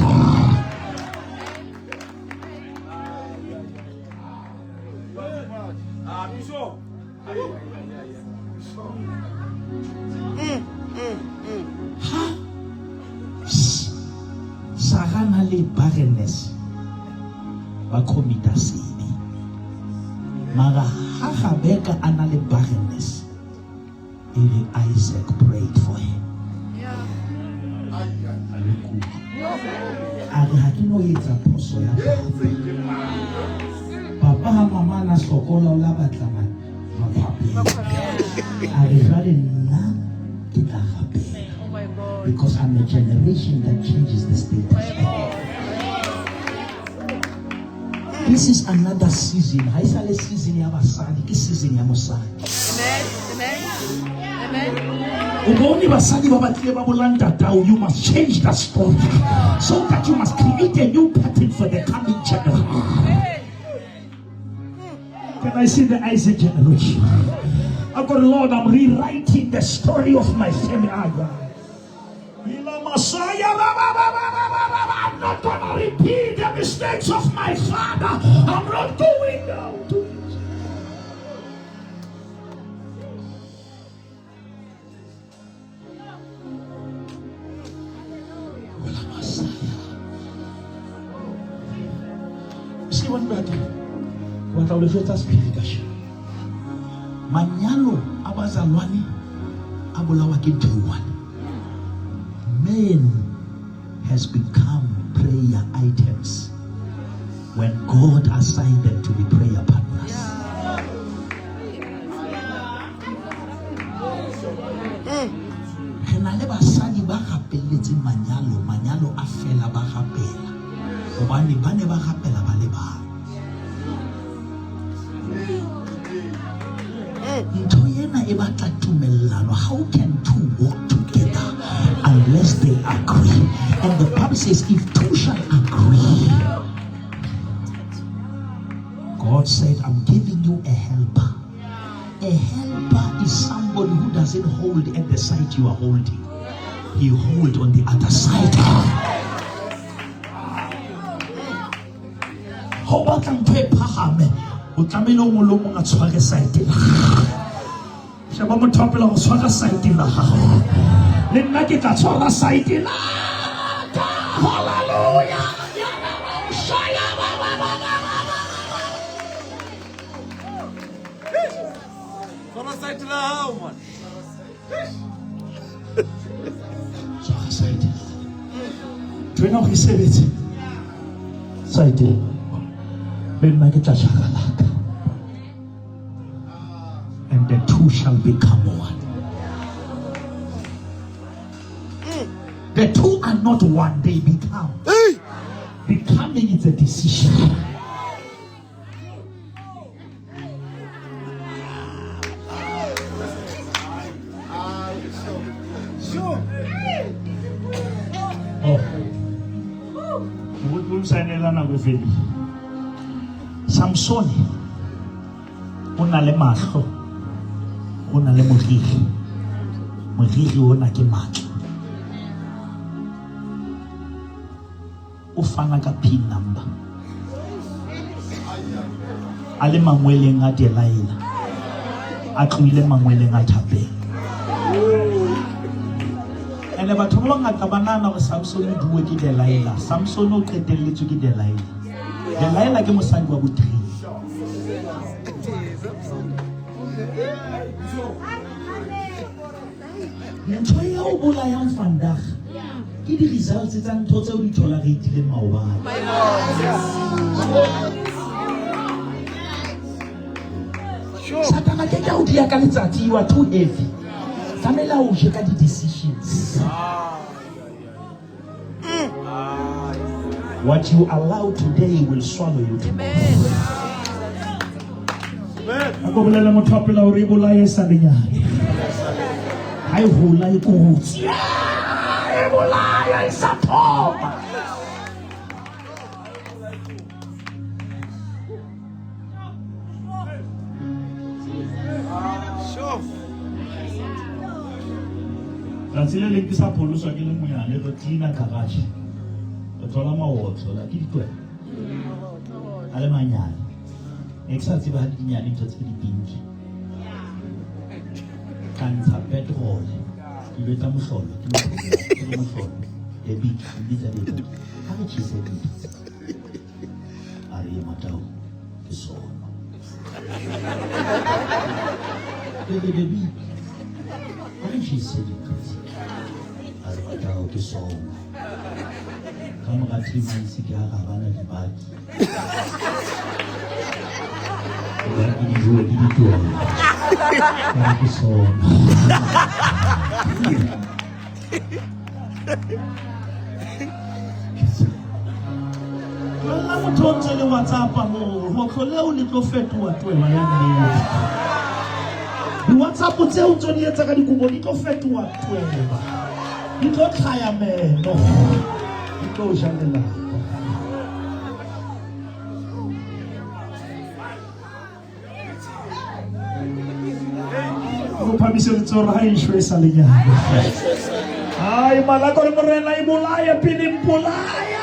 Ah, Bishop. Ha Sarah na le barrenness ba commita sebe. Mara ha Rebecca a na le barrenness, e re Isaac prayed for her. Yeah. re ha ke no etsa phoso ya papa. Papa ha mama a na sokola o la batla makhwapeng. A re jwale nna ke tla rapela. Oh my God. Because I'm a generation that changes the status quo. This is another season. Ha e sa le season ya basadi, ke season ya mosadi. Amen. Amen. Amen. O bone basadi ba batlile ba bolaya ntatao, you must change the story so that you must create a new pattern for the coming generation. Can I see the Isaac generation? I got Lord, I'm rewriting the story of my family. Ah, yeah. Messiah, I'm not gonna repeat the mistakes of my father. I'm not going down to it. See one brother. Ke batla ho le jwetsa sephiri kasheno. Manyalo a bazalwane a bolawa ke ntho e one. Men has become prayer items when God assigned them to be prayer partners. Re na le basadi ba rapelletseng manyalo, manyalo a fela ba rapela. Hobane ba ne ba rapela ba le bang. Ntho ena e batla tumellano. How can two walk together unless they agree? And the Bible says, if two shall agree, God said, I'm giving you a helper. A helper is somebody who doesn't hold at the side you are holding. He hold on the other side. Ha o batla ntho e phahame, o tlamehile o mong le o mong a tshware side la gagwe. Sheba motho wa pele go tshwara side la gago. Le nna ke tla tshwara side la ka. Hallelujah. Tshwara side la hao, man. Tshwara side la. Ntho ena gore e sebetse. Side la. Le nna ke tla jara la ka. And the two shall become one. The two are not one, they become. Hey! Becoming is a decision. Oh. O saenela nako e fedile. Samsone o na le mahlo, o na le moriri. Moriri ona ke matla. O fana ka PIN number. A le mangweleng a Delilah. A tlohile mangweleng a thapelo. Ene batho ba bangata ba nahana hore Samson o duwe ke Delilah. Samson o qetelletswe ke Delilah. Delilah ke mosadi wa bo 3. Ntho e o bolayang vandag ke di-results tsa ntho tseo di toleratileng maobane. Satana ke ka o dia ka letsatsi, you are too heavy. Tlamehile o je ka di-decisions. What you allow today will swallow you tomorrow. A ko bolelle motho wa pela hore e bolaye sa le nyane. Ha e hola e kotsi. E bolaya e sa thoma. Tsatsi le leng ke sa pholoswa ke le monyane, re cleaner garage. Re thola maotlo la ke ditwela. A le manyane. Ne ke sa tsebe ha di dinyane ntho tse di pinki. Ka ntsha petrol. Ke lo etsa mohlolo, ke mohlolo, ke le mohlolo. E big, ke bitsa le. Ha re tjhese dintho. A re ye Matau, ke sono. Ke re baby, ha re tjhese dintho tse. A re Matau, ke sono. Ka mora 3 months ke ha ra bana dibaki. Dibaki di jowa ke ditweba. Ka re ke sona. Tlohella motho o ntse le WhatsApp moo, hotlo leo le tlo fetoha tweba ya nnete. Di-WhatsApp tseo ntso di etsa ka dikobo di tlo fetoha tweba. Di tlo tlhaya meno. Di tlo ja lelapa. O phamise letsoho la hae shwe sa lenyalo. Ai malako le morena e bolaya pele mpolaya.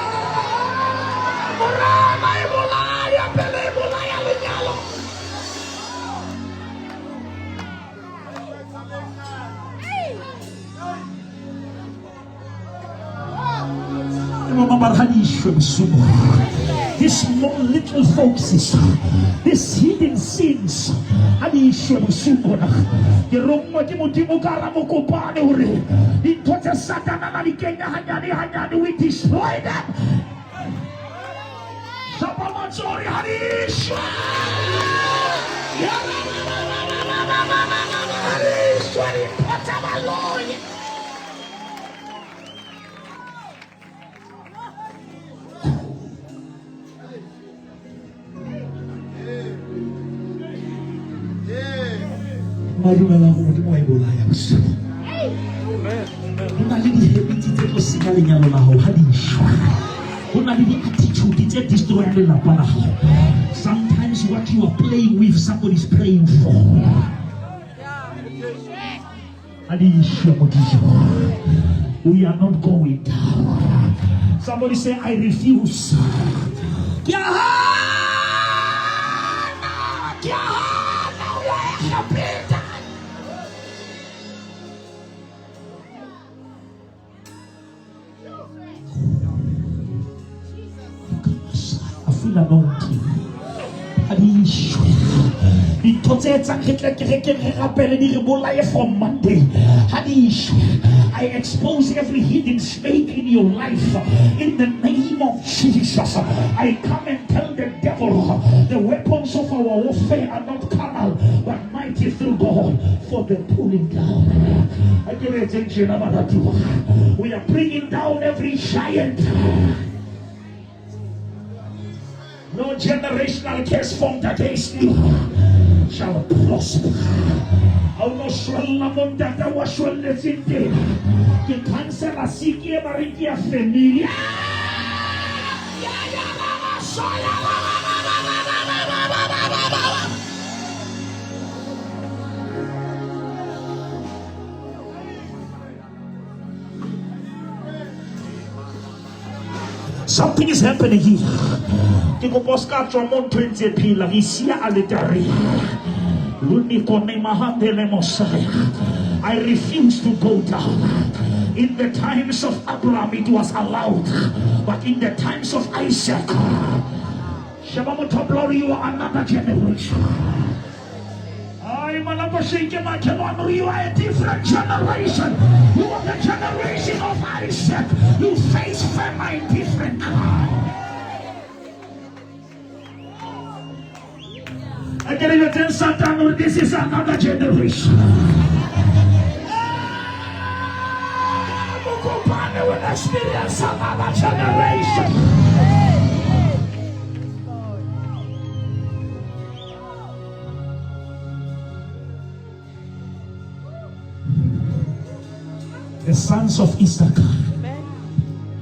Morena e bolaya pele e bolaya lenyalo. These small little foxes, these hidden sins, ha di ishwe bosiu bona. Ke rongwa ke Modimo ka hara mokopane hore dintho tse Satana a di kenya hanyane hanyane, we destroy them. Shapa matsoho ha di ishwe. Ha di ishwe dintho tsa baloi. Ba dumela gore Modimo wa e bolaya bosigo. Ho na le di-habits tse tlo senya lenyalo la hao ha di shwa. Ho na le di-attitude tse destroyang lelapa la hao. Sometimes what you are playing with, somebody's praying for. Ha di shwe Modimo. We are not going down. Somebody say, I refuse. Ke a hana, ke a hana ho ya Egepeta. I feel anointing. Ha di shwe. Dintho tse etsang re tle kerekeng re rapele di re bolaye from Monday. Ha di shwe. I expose every hidden snake in your life in the name of Jesus. I come and tell the devil the weapons of our warfare are not carnal but mighty through God for the pulling down. I give it attention, We are bringing down every giant. No generational curse formed against you shall prosper. Ha o no shwella mo ntata wa shwelletseng teng. Ke cancela sick e ba re ke ya family. Ya, ya, ba, ba, so, ya, ba, ba, ba, ba, ba, ba, ba, ba, ba, ba, ba, ba. Something is happening here. Ke kopa o ska tswa mo ntho e ntse e phela re isia aletare. I refuse to go down. In the times of Abraham it was allowed, but in the times of Isaac, Sheba motho glory, you are another generation. I you are a different generation. You are the generation of Isaac. You face famine different. I can even tell Satan, this is another generation. Mokopane will experience another generation. The sons of Issachar,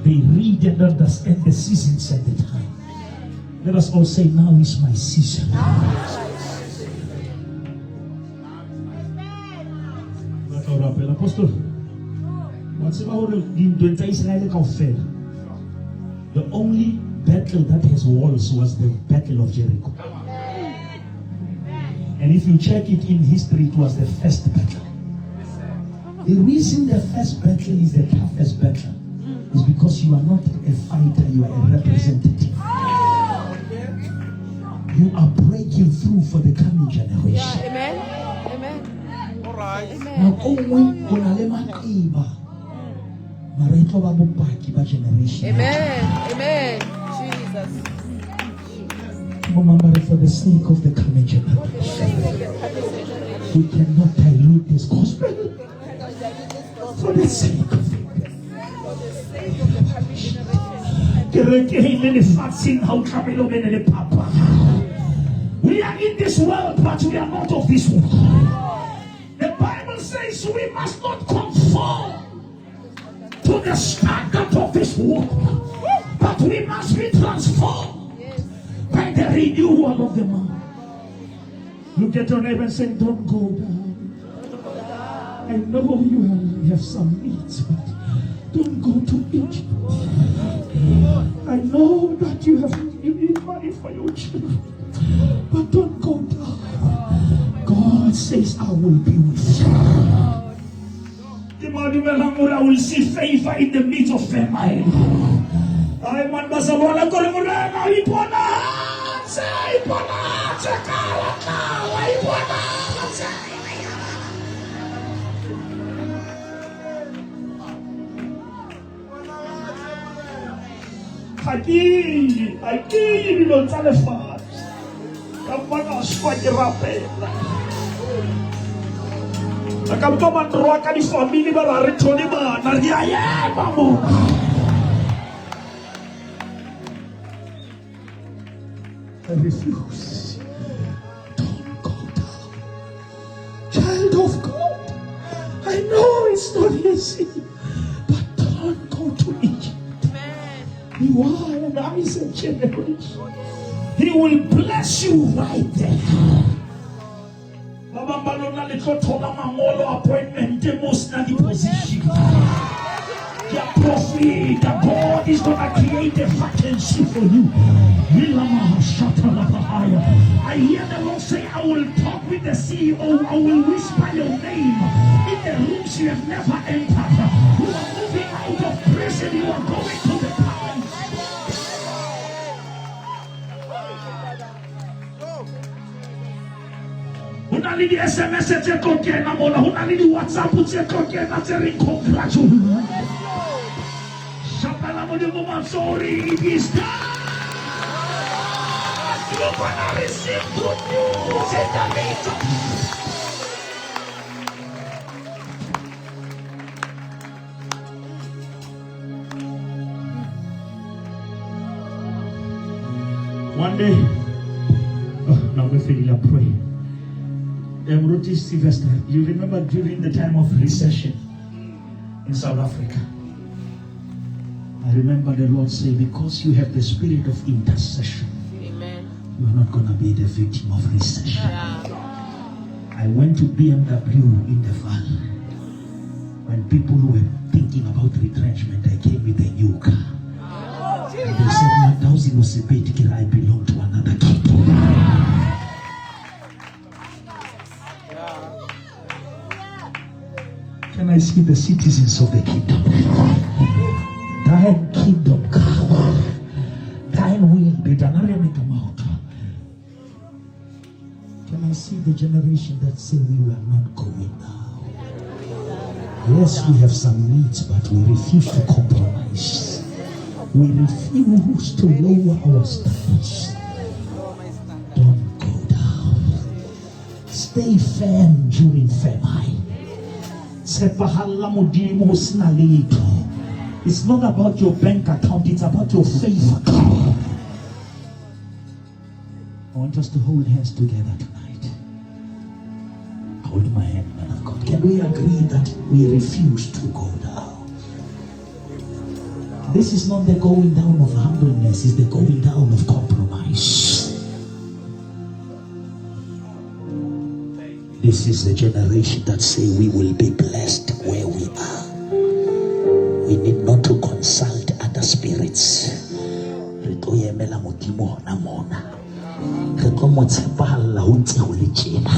they read and understand the seasons and the time. Let us all say, now is my season. Batla ho rapela, Apostle. Wa tseba hore dintweng tsa Israele kaofela, the only battle that has walls was the battle of Jericho. And if you check it in history, it was the first battle. The reason the first battle is the toughest battle is because you are not a fighter, you are a representative. You are breaking through for the coming generation. Amen. Amen. All right. Nako nngwe o na le maqeba. Mara e tlo ba bopaki ba generation. Amen. Amen. Jesus. Bo mang ba re, for the sake of the coming generation, we cannot dilute this gospel. For the sake of it. Kerekeng le lefatsheng ha o tlamehile o bene le phapang. We are in this world, but we are not of this world. The Bible says we must not conform to the standard of this world, but we must be transformed by the renewal of the mind. Look at your neighbor and say, don't go down. I know you have some needs, but don't go to Egypt. I know that you need money for your children, but don't go down. God says, I will be with you. Ke ba dumelang hore I will see favor in the midst of famine. Ai man, bazalwana, kore Morena o iponatse, iponatse ka la tlala, iponatse. Ga ke ye, ga ke ye dilong tsa lefatshe. Ka mpa ka shwa ke rapela. A ka mpa mandro a ka difamili ba ra re thole bana, re a ema mona. I refuse. Don't go down. Child of God, I know it's not easy, but don't go to Egypt. You are an Isaac generation. He will bless you right there. Ba bang ba lona le tlo thola mangolo appointment mo sena di-position. Ke a profita. God is gonna create a vacancy for you. I hear the Lord say, I will talk with the CEO. I will whisper your name in the rooms you have never entered. You are moving out of prison. You are going to the palace. Ho na le di-SMS tse tlo kena mona, ho na le di-WhatsApp tse tlo kena tse reng congratulations. Shapela Modimo matsoho hore it is done. You're gonna receive good news in the name of One day, oh, now we feel I'm praying. Ruti Sylvester, you remember during the time of recession in South Africa? I remember the Lord say, because you have the spirit of intercession, Amen. you are not going to be the victim of recession. Yeah. I went to BMW in the valley. When people were thinking about retrenchment, I came with a new car. And they said, 1,000 was a bit, I belong to another kingdom. Can I see the citizens of the kingdom? Thine kingdom come, thine will be done. Can I see the generation that say we were not going down? Yes, we have some needs, but we refuse to compromise. We refuse to lower our standards. Don't go down. Stay firm during famine. Tshepahalla Modimo ho sena letho. It's not about your bank account, it's about your faith account. I want us to hold hands together tonight. Hold my hand, man of God. Can we agree that we refuse to go down? This is not the going down of humbleness, it's the going down of compromise. This is the generation that say we will be blessed where we are. We need not to consult other spirits. Re tlo emela Modimo hona mona. Re tlo mo tshepahalla ho ntse ho le tjena.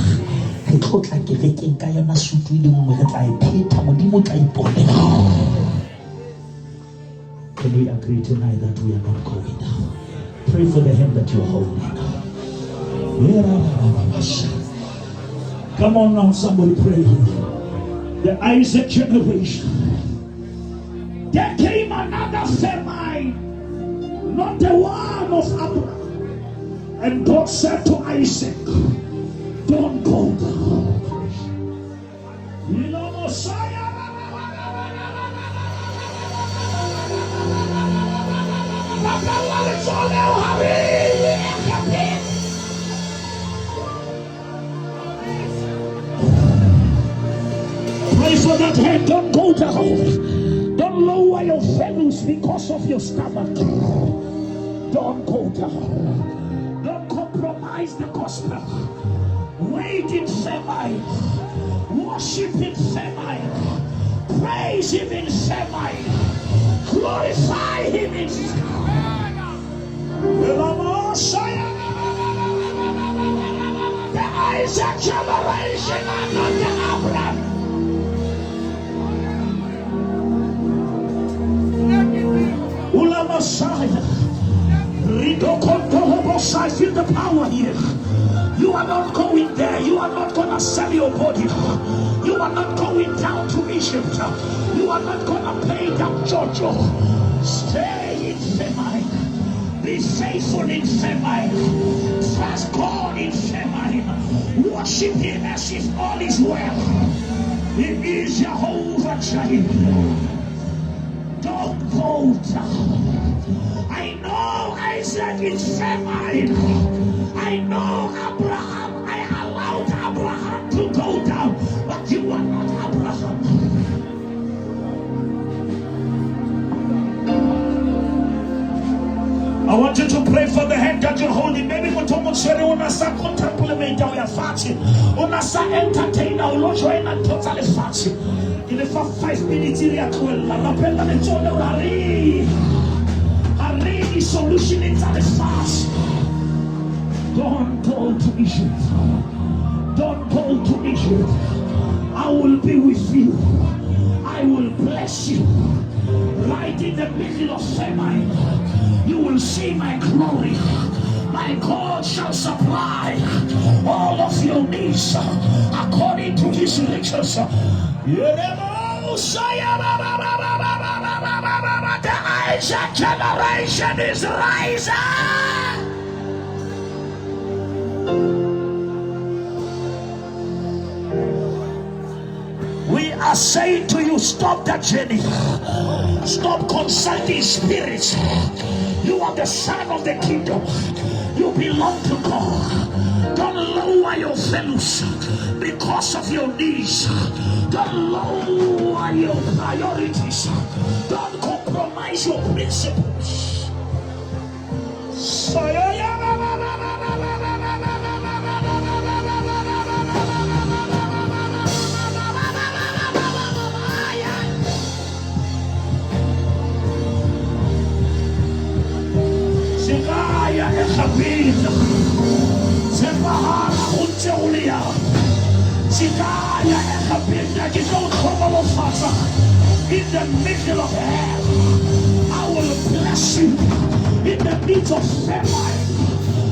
Re tlo tla kerekeng ka yona sutu e le nngwe, re tla e phetha, Modimo o tla iponela. Can we agree tonight that we are not going down? Pray for the hand that you're holding. Come on now, somebody pray. The Isaac generation. There came another famine, not the one of Abraham. And God said to Isaac, don't go down. Pray for that head. Don't go down. Don't lower your values because of your stomach. Don't go down. Don't compromise the gospel. Wait in famine. Worship in famine. Praise him in famine. Glorify him in famine. The Isaac generation are not the Abraham. Ula Messiah. I feel the power here. You are not going there. You are not going to sell your body. You are not going down to Egypt. You are not going to pay that Jojo. Stay in famine. Be faithful in famine. Trust God in famine. Worship Him as if all is well. He is Jehovah Jireh. Don't go down. I know Isaac is famine. I know Abraham. I allowed Abraham to go down, but you are not Abraham. I want you to pray for the hand that you're holding. Maybe motho o motshwere o na sa contemplate o ya fatshe. O na sa entertain o lo joina ntho tsa lefatshe. Ke le fa 5 minutes re ya tlohella. Rapella letsoho leo ha re. Ha re di-solution tsa lefatshe. Don't go to Egypt. Don't go to Egypt. I will be with you. I will bless you. Right in the middle of famine, you will see my glory. My God shall supply all of your needs according to his riches. The Isaac generation is rising. We are saying to you, stop that journey. Stop consulting spirits. You are the son of the kingdom. You belong to God. Don't lower your values because of your needs. Don't lower your priorities. Don't compromise your principles. Sekaya Egepeta, tshepahala ho ntse ho le jwalo. Sekaya Egepeta, ke tlo o hlohonolofatsa in the middle of hell. I will bless you in the midst of famine.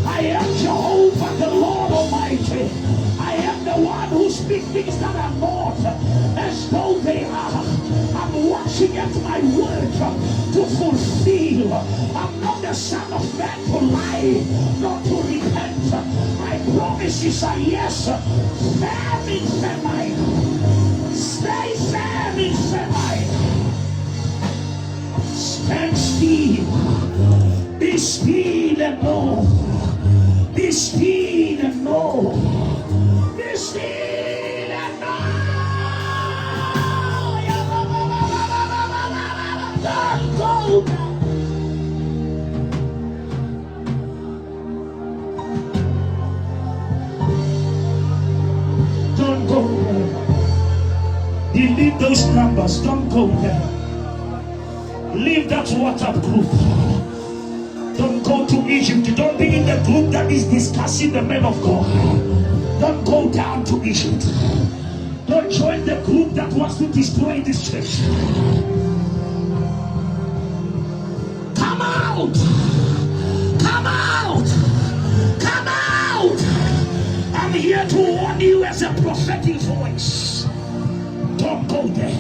I am Jehovah the Lord Almighty. I am the one who speaks things that are not as though they are. I'm watching at my word to fulfill. I'm not the son of man to lie, not to repent. My promises are yes. Firm in famine. Stay firm in famine. Stand still. Be still and know. Be still and know. Be still and know. Don't go down. Don't go there. Delete those numbers. Don't go there. Leave that WhatsApp group. Don't go to Egypt. Don't be in the group that is discussing the men of God. Don't go down to Egypt. Don't join the group that wants to destroy this church. Come out! Come out! Come out! I'm here to warn you as a prophetic voice. Don't go there.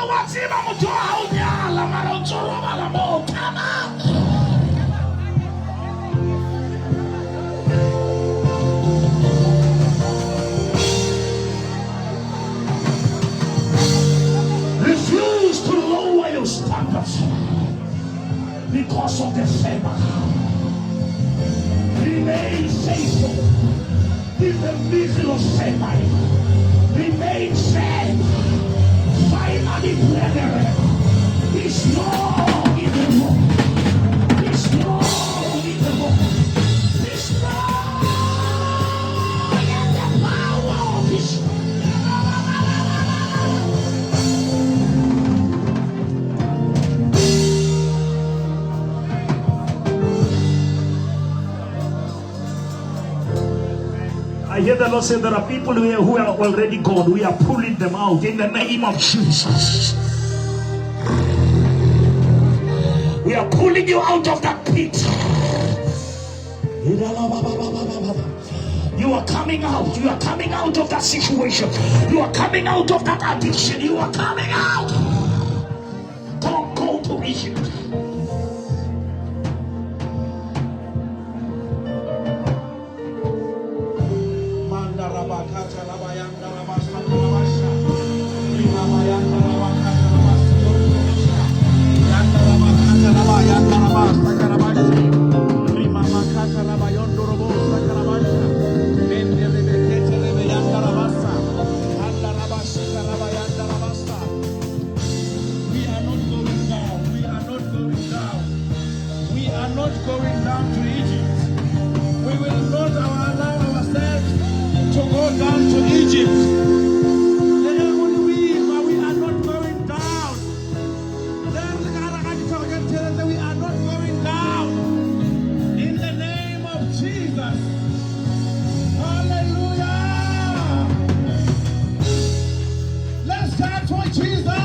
Wa tseba motho wa hao nyala mara o ntso robala moo. Come out. Refuse to lower your standards because of the favor. Remain faithful in the middle of famine. Remain firm. Finally, brethren, be strong in the Lord. Be strong in the Lord. Be strong in the power of his. I hear the Lord say there are people here who are already gone. We are pulling them out in the name of Jesus. We are pulling you out of that pit. You are coming out. You are coming out of that situation. You are coming out of that addiction. You are coming out. Don't go to Egypt. We are not going down. We are not going down. We are not going down to Egypt. We will not allow ourselves to go down to Egypt. We are not going down. We are not going down. In the name of Jesus. Hallelujah. Let's shout for Jesus.